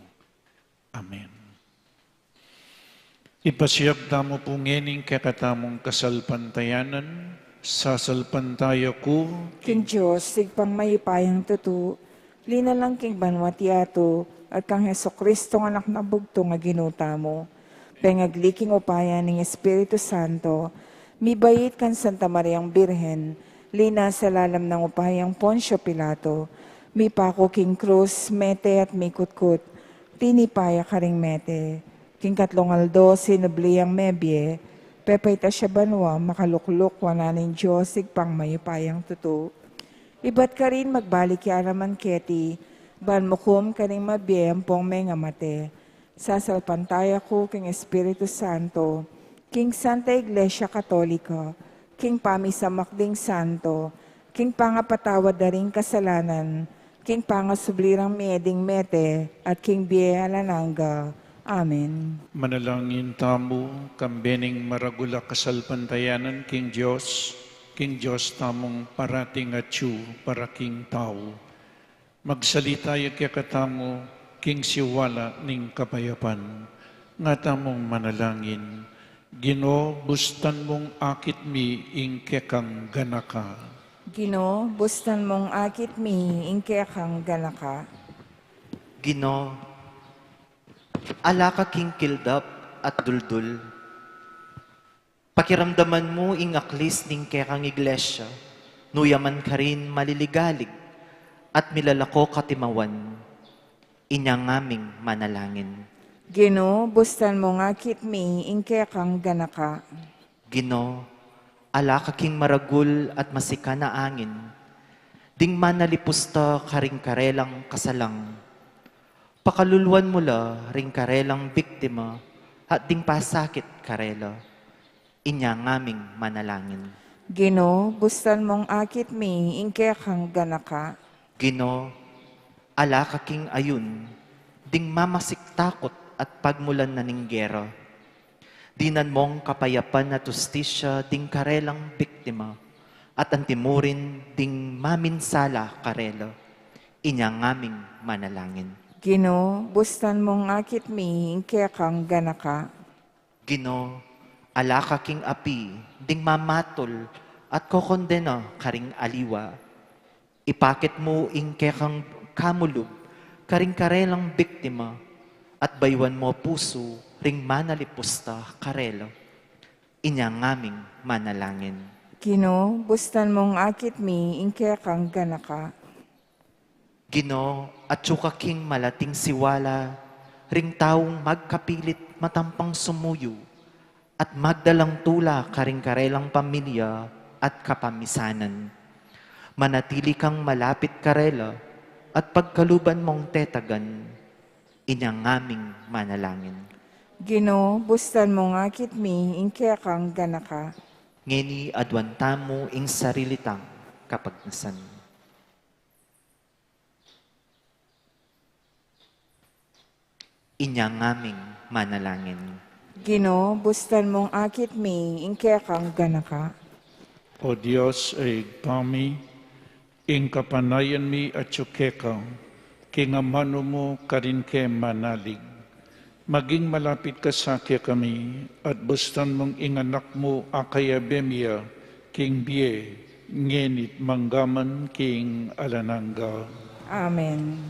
Amen. Ipasiag tamu pu ngening kekatamung kasalpantayanan, sasalpantaya ku king Dios, Ibpang mayupayang tutu, linalang king banua't yatu, at kang Jesucristo, Anak nang bugtung a Ginu tamu, pengagli king upaya ning Espiritu Santo, mibait kang Santa Mariang Birhen, linasa lalam nang upayang Poncio Pilato, mipaku king krus, mete at mikutkut, tinipa ya karing mete, king katlung aldo sinubli yang mebie, pepaitas ya banua, makalukluk wanan ning Dios, Ibpang mayupayang tutu. Ibat karin magbalik ya naman keti, ban mukum karing mabie ampong mengamate. Sasalpantaya ku king Espiritu Santo, king Santa Iglesia Katolika, king pamisamak ding santo, king pangapatawad da ring kasalanan, king pangasubli rang mie ding mete, at king bie alang angga. Amen. Manalangin tamu, kambe ning maragul a kasalpantayanan king Dios, king Dios tamung parating atyu para king tau. Magsalita ya kekatamu king siwala ning kapayapan. Nga tamung manalangin, Ginu, bustan mung akit mi ing kekang ganaka. Ginu, bustan mung akit mi ing kekang ganaka. Ginu, ala ka king kildap at duldul. Pakiramdaman mu ing aklis ning kekang iglesia, nuya man karin maliligalig at milalako katimawan. Inya ngaming manalangin. Ginu, bustan mung akit mi ing kekang ganaka. Ginu, ala ka king maragul at masikan a angin, ding manalipusta karing karelang kasalang. Pakaluluan mu la ring karelang biktima at ding pasakit karela. Inya ngaming manalangin. Ginu, bustan mung akit mi ing kekang ganaka. Ginu, ala ka king ayun ding mamasik takut at pagmulan na ning gera. Dinan mung kapayapan at hustisya ding karelang biktima, at antimurin ding maminsala karela. Inya ngaming manalangin. Ginu, bustan mung akit mi ing kekang ganaka. Ginu, ala ka king api ding mamatul at kokondena karing aliwa. Ipakit mu ing kekang kamulub karing karelang biktima, at bayuan mu pusu ring manalipusta karela. Inya ngaming manalangin. Ginu, bustan mung akit mi ing kekang ganaka. Ginu, atyu ka king malating siwala ring taung magkapilit matampang sumuyu at magdalang tula karing karelang pamilya at kapamisanan. Manatili kang malapit karela at pagkaluban mung tetagan. Inya ngaming manalangin. Ginu, bustan mung akit mi ing kekang ganaka. Ngeni aduan tamu ing sarili tang kapagnasan. Inya ngaming manalangin. Ginu, bustan mung akit mi ing kekang ganaka. O Dios, a Ibpa mi, ing kapanayan mi atyu keka, king amanu mu karin ke manalig. Maging malapit ka sa kekami, at bustan mung ing anak mu a kayabe mi ya, king bie, ngeni't mangga man king alang angga. Amen.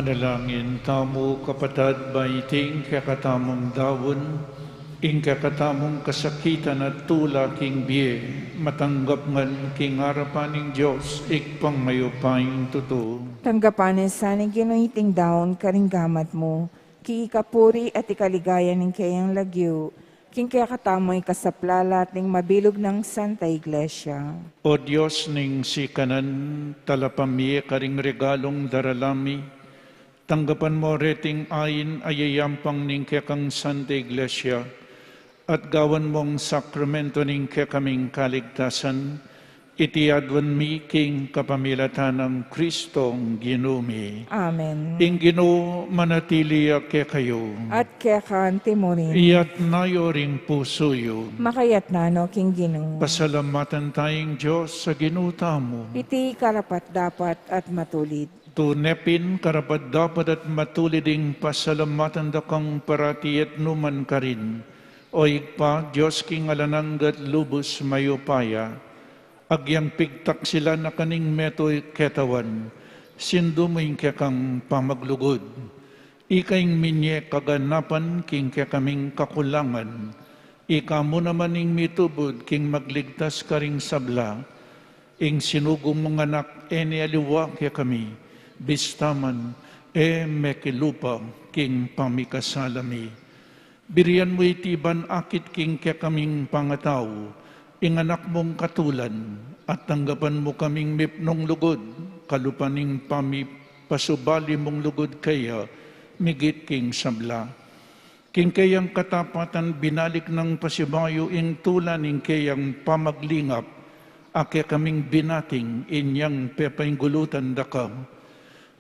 Manalangin tamu, kapatad, ba iting kekatamung daun, ing kekatamung kasakitan at tula king bie, matanggap ngan king arapan ning Dios, Ibpang mayupayang tutu. Tanggapan na sa ning Ginu iting daun karing gamat mu, king ikapuri at ikaligaya ning keyang lagyu, king kekatamung ikasaplalat ning mabilug nang Santa Iglesia. O Dios ning sikanan, talapamie karing regalung darala mi, tanggapan mo reting ain a yayampang ning kekang Santa Iglesia, at gawan mong sakramento ning kekaming kaligtasan, iti aduan mi king kapamilatan nang Kristong Ginu mi. Amen. Ing Ginu manatili ya kekayu. At keka mu rin. Iyatas yu ring pusu yu. Makayatas no king Ginu. Pasalamatan taya ing Dios a Ginu tamu. Iti karapat-dapat at matulid. Tune pin karapat-dapat at matulid ing pasalamatan da kang parati at nu man karin, O Ibpa, Dios king alang angga at lubus mayupaya. Agyang pigtaksilan a kaning metung ketawan, sindu mu ing kekang pamaglugud. Ika ing minye kaganapan king kekaming kakulangan, ika mu naman ing mitubud king magligtas karing sabla. Ing sinugo mung Anak, e ne aliwa kekami, bista man, e mekilupa king pamikasala mi. Birian mu iti ban akit king kekaming pangatau, ing Anak mung katulan, at tanggapan mu kaming mipnung lugud, kalupa ning pamipasubali mung lugud keya, migit king sabla. King keyang katapatan binalik nang pasibayu ing tula ning keyang pamaglingap, a kekaming binating inyang pepainggulutan da ka.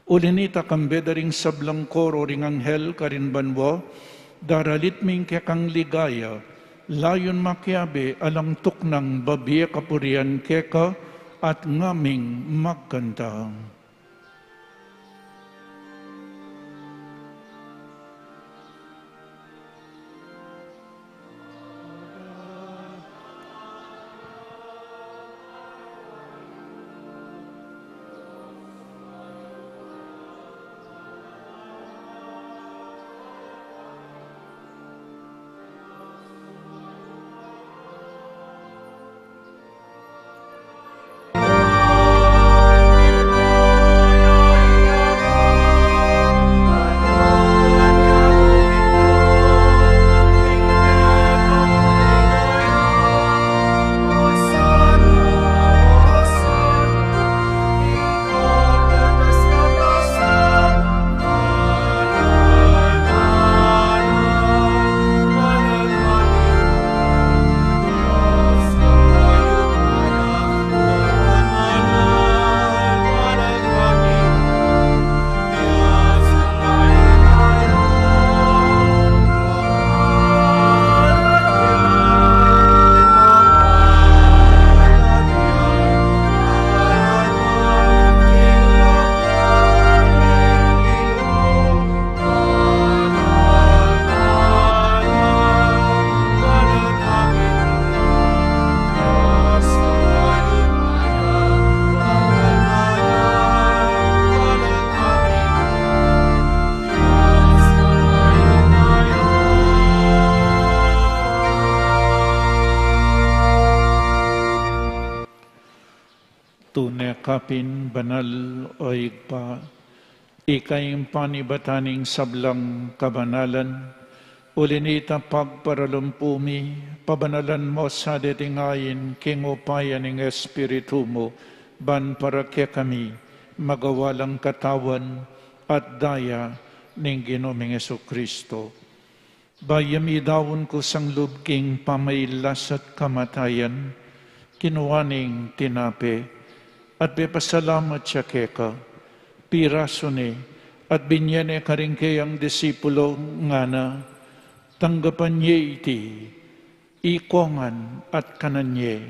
Uli nita kambe da ring sablang koro ring anghel karin banua, daralit mi ing kekang ligaya, layun makiabe alang tuknang babie kapurian keka at ngaming magkanta. Tune ka pin banal, o Ibpa, ika ing panibatan ning sablang kabanalan. Uli nita pagparalumpu mi, pabanalan mo sa deting ain king upaya ning Espiritu mu, ban para kekami magawa lang katawan at daya ning Ginu ming Jesucristo. Bayu ya midaun kusang lub king pamailas at kamatayan, kinua ne ing tinape, at pepasalamat ya keka, pirasu ne, at binye ne karing keyang disipulo, ngana, tanggapan ye iti, ikongan at kanan ye,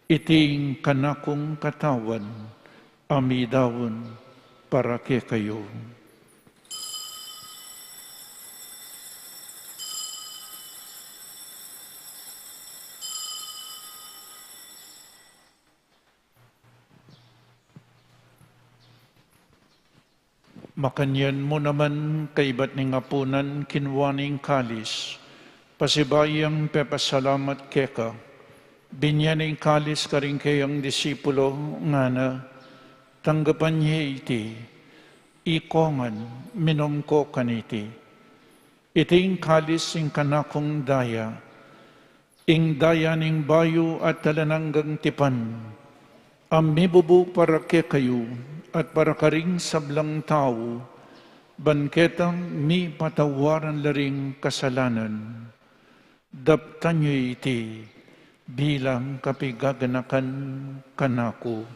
iti ing kanakung katawan, a midaun para kekayu. Makanyan mu naman kaibat ning apunan, kinua ne ing kalis, pasibayu yang pepasalamat keka, binye ne ing kalis karing kayang disipulo, ngana: Tanggapan ye iti, ikongan, minum ko kaniti. Iti ing kalis ning kanakung daya, ing daya ning bayu at alang anggang tipan, a mibubu para kekayu at para karing sablang tau, ban ketang mipatawaran la ring kasalanan. Daptan yu iti bilang kapigaganakan kanaku.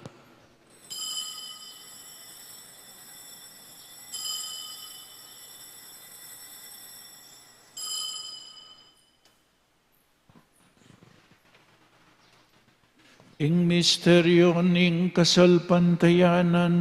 Ing misteryu ning kasalpantayanan.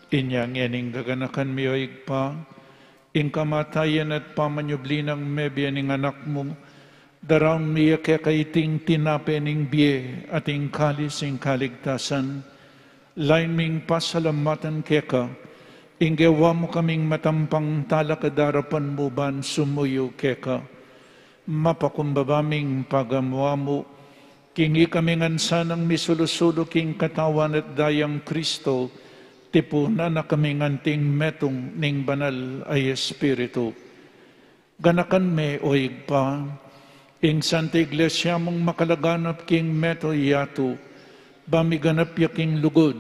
Inya ngening gaganakan mi, o Ibpa, ing kamatayan at pamanyubli nang mebie ning Anak mu, daraun mi keka iting tinape ning bie at ing kalis ning kaligtasan, lain ming pasalamatan keka, ing gewa mu kaming matampang talakad king arapan mu ban sumuyu keka. Mapakumbaba ming pagamu-amu, king ikami ngan sanang misulu-sulu king katawan at dayang Kristo, tipunan na kaming anting metung ning Banal a Espiritu. Ganakan me, o Ibpa, ing Santa Iglesia mung makalaganap king mabilug a yatu, ba miganap ya king lugud,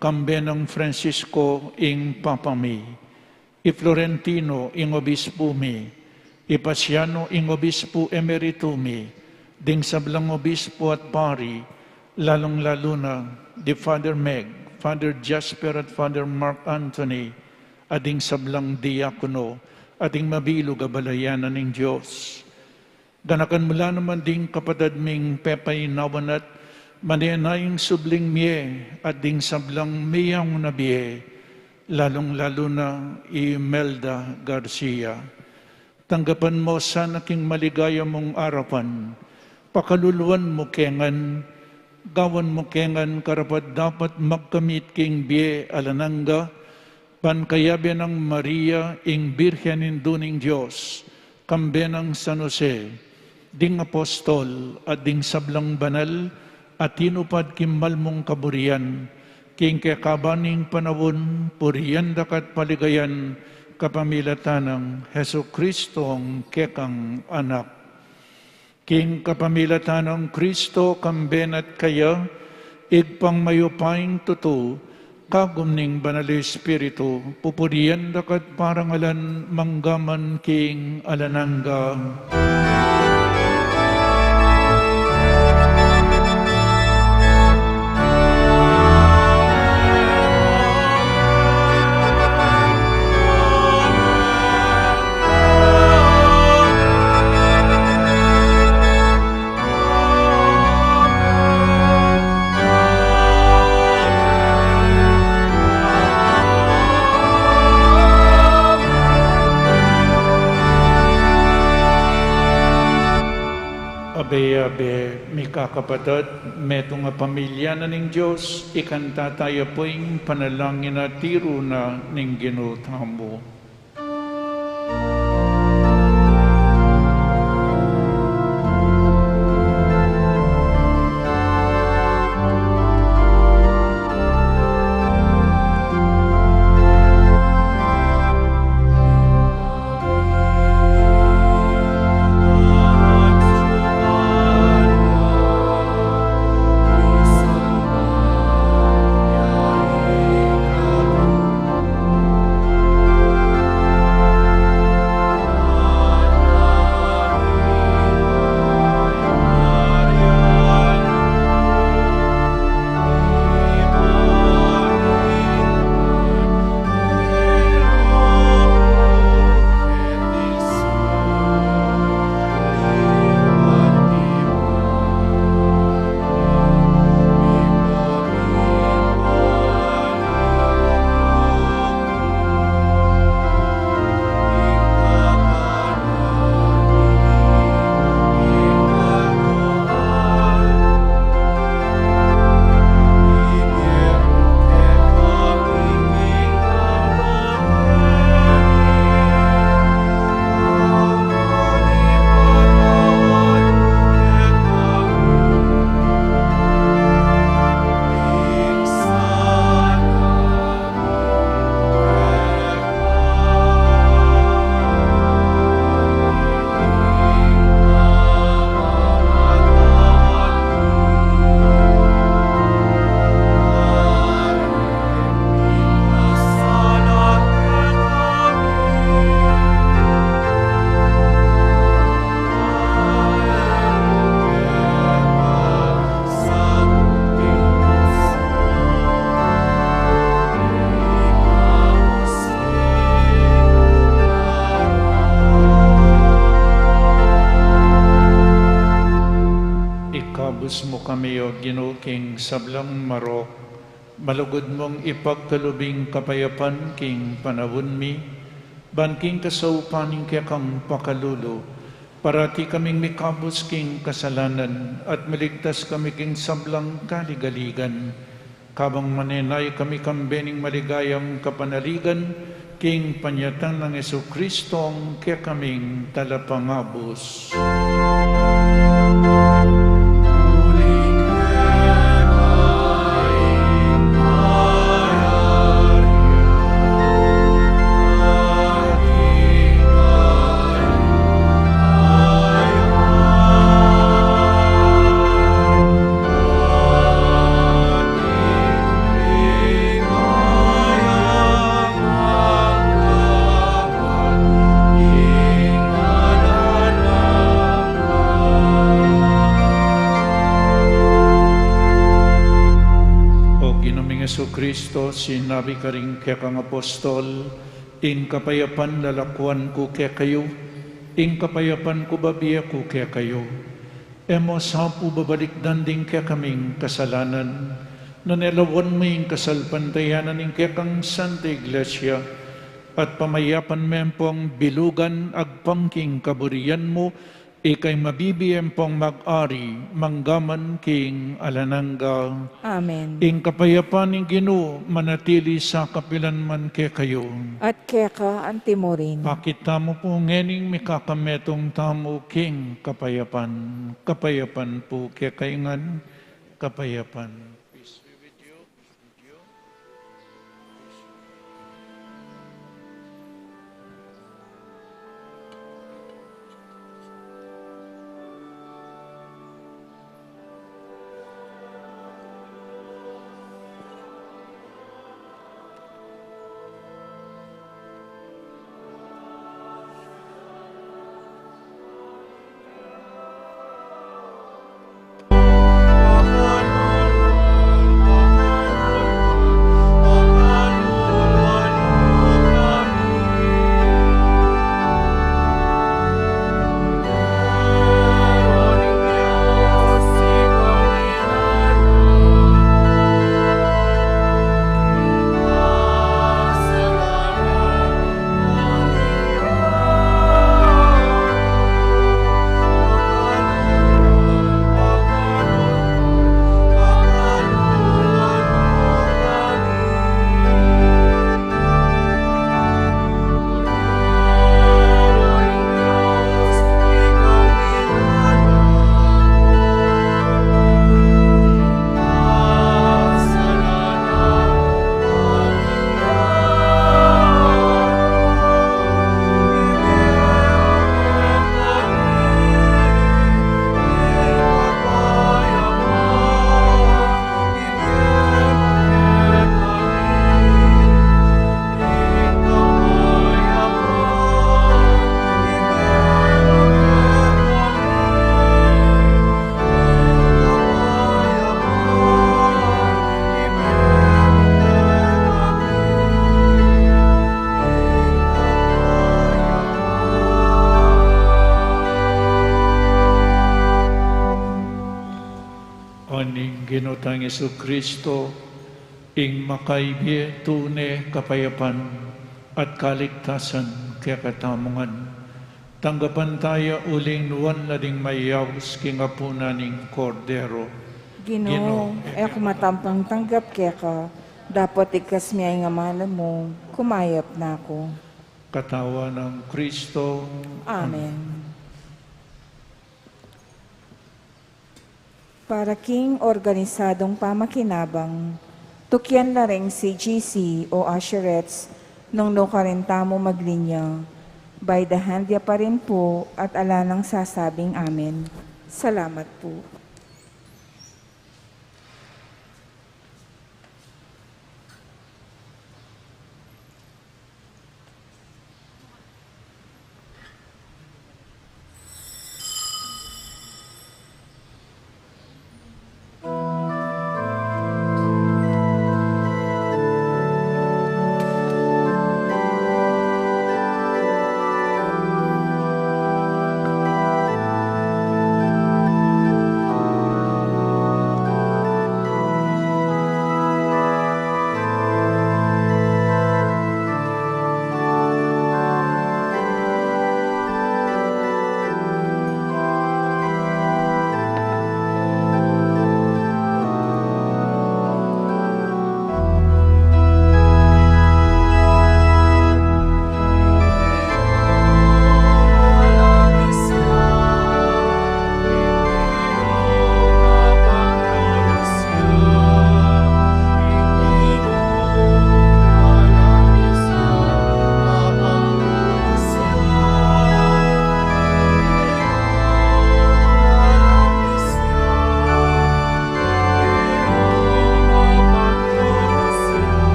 kambe nang Francisco ing Papa mi, i Florentino ing Obispu mi, i Pasiano ing Obispu Emeritu mi, ding sablang obispu at pari, lalung-lalu na di Father Meg, Father Jasper at Father Mark Anthony, at ding sablang diakono, at ding mabilug a balayan ning Dios. Ganakan mu la naman ding kapatad ming pepainawan at manenayang subling mie, at ding sablang miyang na bie, lalung-lalu na i Imelda Garcia. Tanggapan mu sana king maligaya mung arapan, pakaluluan mu ke ngan, gawan mu ke ngan karapat-dapat magkamit king bie alang angga, ban kayabe nang Maria, ing Birhen Indu ning Dios, kambe nang San Jose, ding apostol, at ding sablang banal a tinupad king malmung kaburian, king kekaban ning panaun, purian da ka at paligayan, kapamilatan nang Jesucristo a kekang Anak. King kapamilatan nang Kristo, kambe na at kaya, Ibpang mayupayang tutu, kagum ning Banal a Espiritu, pupurian da ka at parangalan mangga man king alang angga. Abe-abe, mikakapatad, metung a pamilya na ning Dios, ikanta taya pu ing panalangin a tiru na ning Ginu tamu. Mu kami, O Ginu, king sablang marok, malugud mung ipagkalub ing kapayapan king panaun mi, ban king kasaupan ning kekang pakalulu, parati kaming mikabus king kasalanan, at maligtas kami king sablang kaligaligan. Kabang manenaya kami kambe ning maligayang kapanaligan, king panyatang nang Jesucristo, a kekaming Talapangabus. O Ginu ming Jesucristo, sinabi karing kekang apostol, ing kapayapan lalakuan ku kekayu, ing kapayapan ku bibie ku kekayu. E mu sa pu babalikdan ding kekaming kasalanan, nune lawan mu ing kasalpantayanan ning kekang Santa Iglesia, at pamayapan me pung bilugan agpang king kaburian mu, ika ing mabibie pung mag-ari mangga man king alang angga. Amen. Ing kapayapan ning Ginu manatili sa kapilan man kekayu. At keka antimurin. Pakit tamu pu ngening mikakametung tamu king kapayapan. Kapayapan pu kekayu ngan, kapayapan. Ning Ginu tang Jesucristo, ing makabibie tune kapayapan at kaligtasan kekatamu ngan. Tanggapan taya uling nuan na ding mayaus king apunan ning Kordero. Ginu, Ginu, e ku matampang tanggap keka, dapot iktas mu ing amalan mu, kumayap na ku. Katawan nang Kristo. Amen. Para king organisadong pamakinabang, tukian la ring C G C o usherettes nung nukarin tamu maglinya. By the hand ya pa rin pu at ala nang sasabing amen. Salamat pu.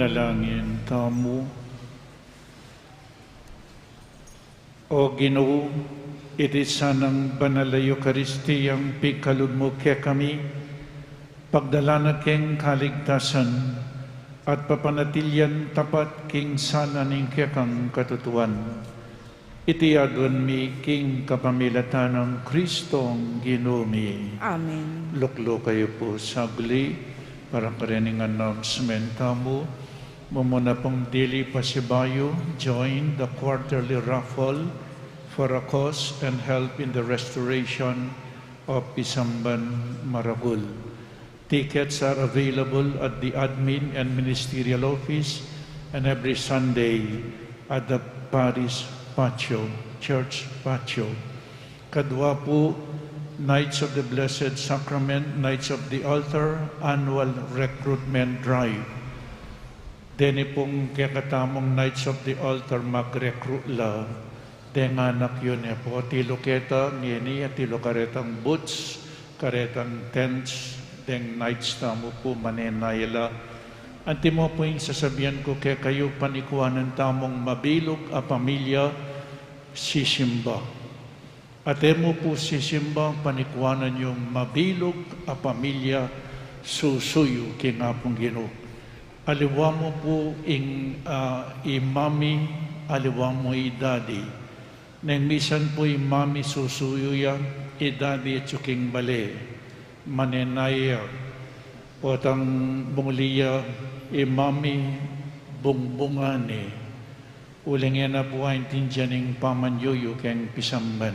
Dalangin tamu. O Ginu, iti sanang banal a Eukaristiyang pikalub mu kekami, pagdala na keng kaligtasan at papanatilian tapat king sala ning kekang katutuan. Iti aduan mi king kapamilatan nang Kristong Ginu mi. Amen. Lukluk kayu pu sagli para karening announcement tamu. Mumuna pung dili pasibayu, join the quarterly raffle for a cause and help in the restoration of Pisamban Maragul. Tickets are available at the admin and ministerial office and every Sunday at the parish patio, church patio. Kadua pu, Knights of the Blessed Sacrament, Knights of the Altar, annual recruitment drive. Deni pung kekatamung Knights of the Altar mag-recruit la deng anak yu ne pu. Atilu keta ngeni, atilu karetang booths, karetang tents, deng Knights tamu pu manenaya la. Antimo pu ing sasabian ku kekayu, panikuanan tamung mabilug a pamilya sisimba. At e mu pu sisimba, panikuanan yung mabilug a pamilya susuyu king Apung Ginu. Aliwa mu pu ing, ah, i mami, aliwa mu i daddy. Neng misan pu i mami susuyu ya, i daddy atyu king bale. Manenaya ya. Potang bungli ya i mami, bungbungan ne. Uling e na pu aintindian ing pamanyuyu keng pisamban.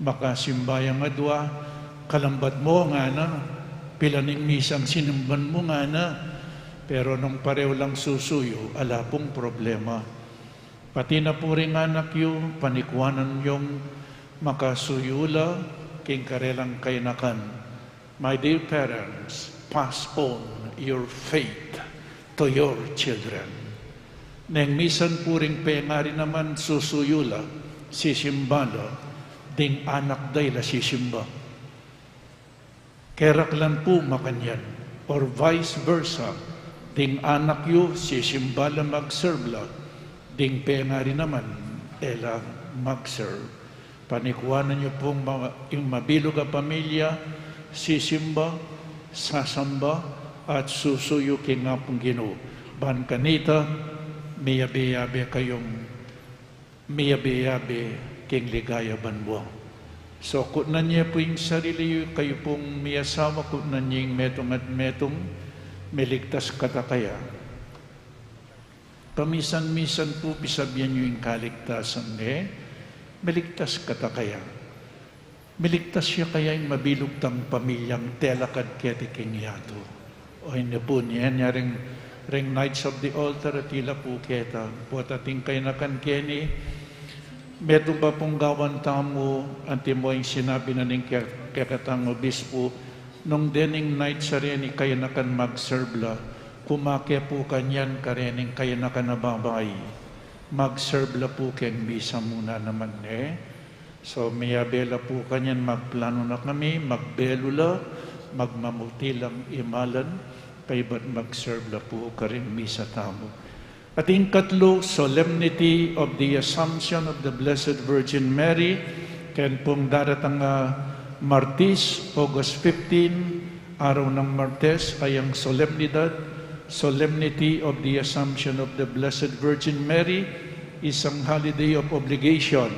Makasimba yang adua, kalambat mu ngana, pila ning misang sinimban mu ngana, pero nung pareho lang susuyu, ala pung problema. Pati na pu ring anak yu, panikuanan yung makasuyu la king karelang kayanakan. My dear parents, pass on your faith to your children. Neng misan pu ring pengari naman susuyu la, sisimba la, ding anak da ila sisimba. Keraklan pu makanyan, or vice versa, ding anak yu sisimba la, mag-serve la, ding pengari naman e la mag-serve. Panikuanan yu pung ma-, ing mabilug a pamilya, sisimba, sasamba, at susuyu king Apung Ginu. Ban kanita, miyabe-yabe kayung miyabe-yabe king ligaya banua. So, kutnan ye pu ing sarili yu, kayu pung miyasawa, kutnan ye ing metung at metung, miligtas kata kaya. Pamisan-misan pu pisabian yu ing kaligtasan, e? Miligtas kata kaya. Miligtas ya kaya ing mabilug tang pamilyang telakad keti king yatu? O ini pu, nya, nya ring, ring Knights of the Altar, atila pu keta, pota ating kayanakan keni, metung pa pung gawan tamu, antimo ing sinabi na ning ke-, kekatang obispu, nung dening Knights a reni kayanakan mag-serve la, kumake pu kanyan karening kayanakan a babai, mag-serve la pu keng misa muna naman, e? So, miyabe la pu kanyan, magplanu na kami, magbelu la, magmamuti lang imalan, kaybat mag-serve la pu karing misa tamu. At ing katlu, Solemnity of the Assumption of the Blessed Virgin Mary, ken pung daratang a Martis, August fifteen, araw ng Martes, ayang solemnidad, Solemnity of the Assumption of the Blessed Virgin Mary, isang holiday of obligation.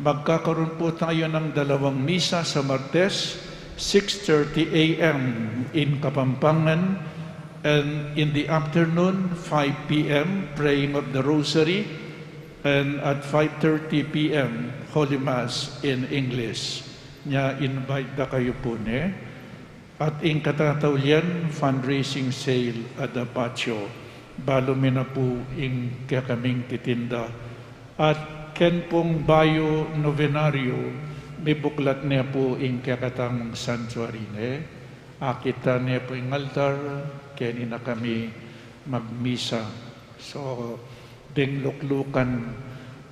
Magkakaroon po tayo ng dalawang misa sa Martes, six thirty a m in Kapampangan, and in the afternoon, five p m, praying of the Rosary, and at five thirty p m, Holy Mass in English. Nya, invite da kayu pu, ne? At ing katataulian, fundraising sale at the patio. Balu mi na pu ing kekaming titinda. At ken pung bayu novenario, mibuklat ne pu ing kekatamung sanctuary, ne? Akit ta ne pu ing altar, keni na kami magmisa. So, ding luklukan,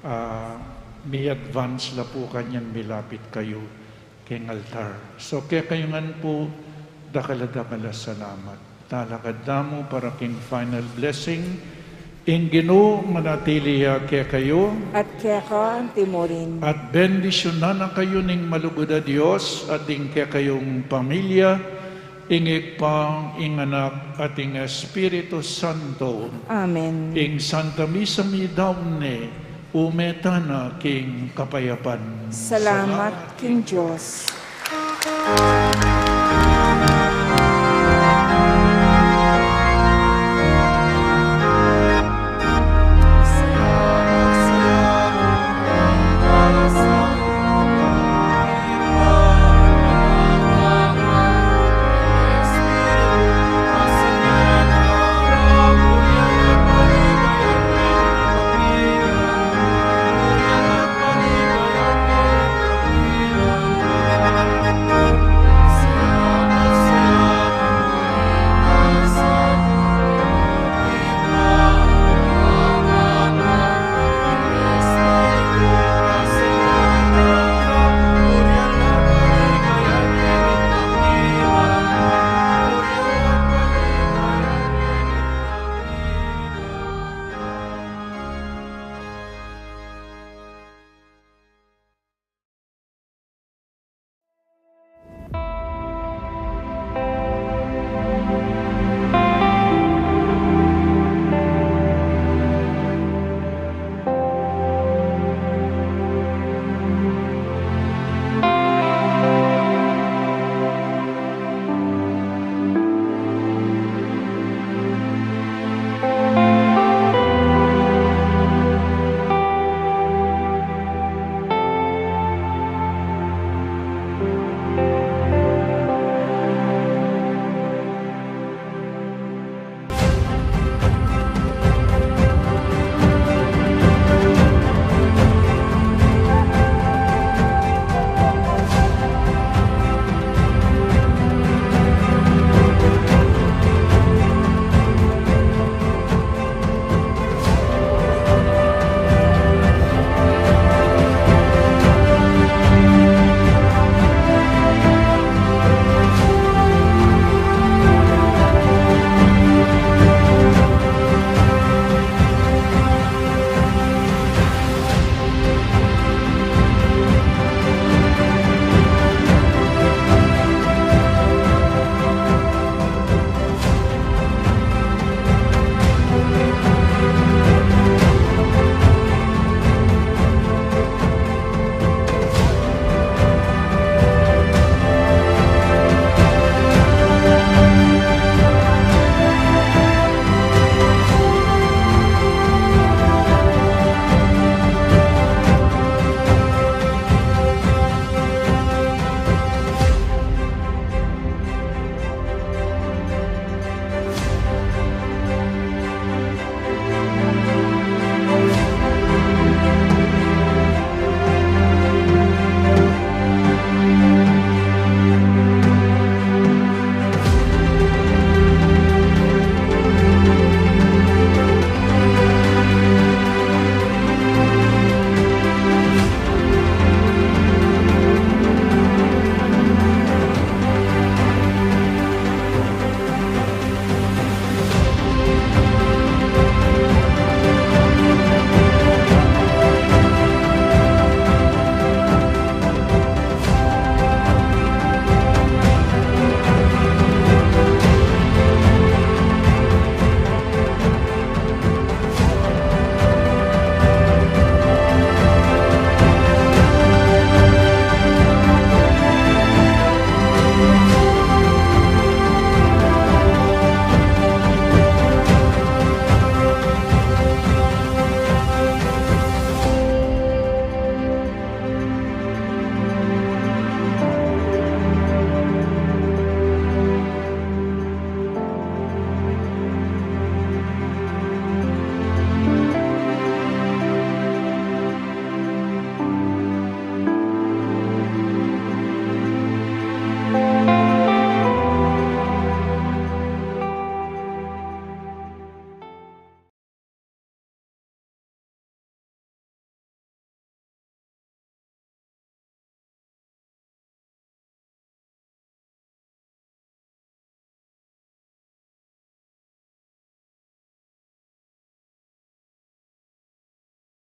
ah, mi-advance la pu kanyan milapit kayu king altar. So, kekayu ngan pu, dakal a dakal a salamat. Talakad tamu para king final blessing. Ing Ginu manatili ya kekayu. At keka antimurin. At bendisyunan na kayu ning malugud a Dios at ing kekayung pamilya, ing Ibpa, ing Anak, at ing Espiritu Santo. Amen. Ing Santa Misa mi daun ne, ume tana king kapayapan. Salamat king Dios.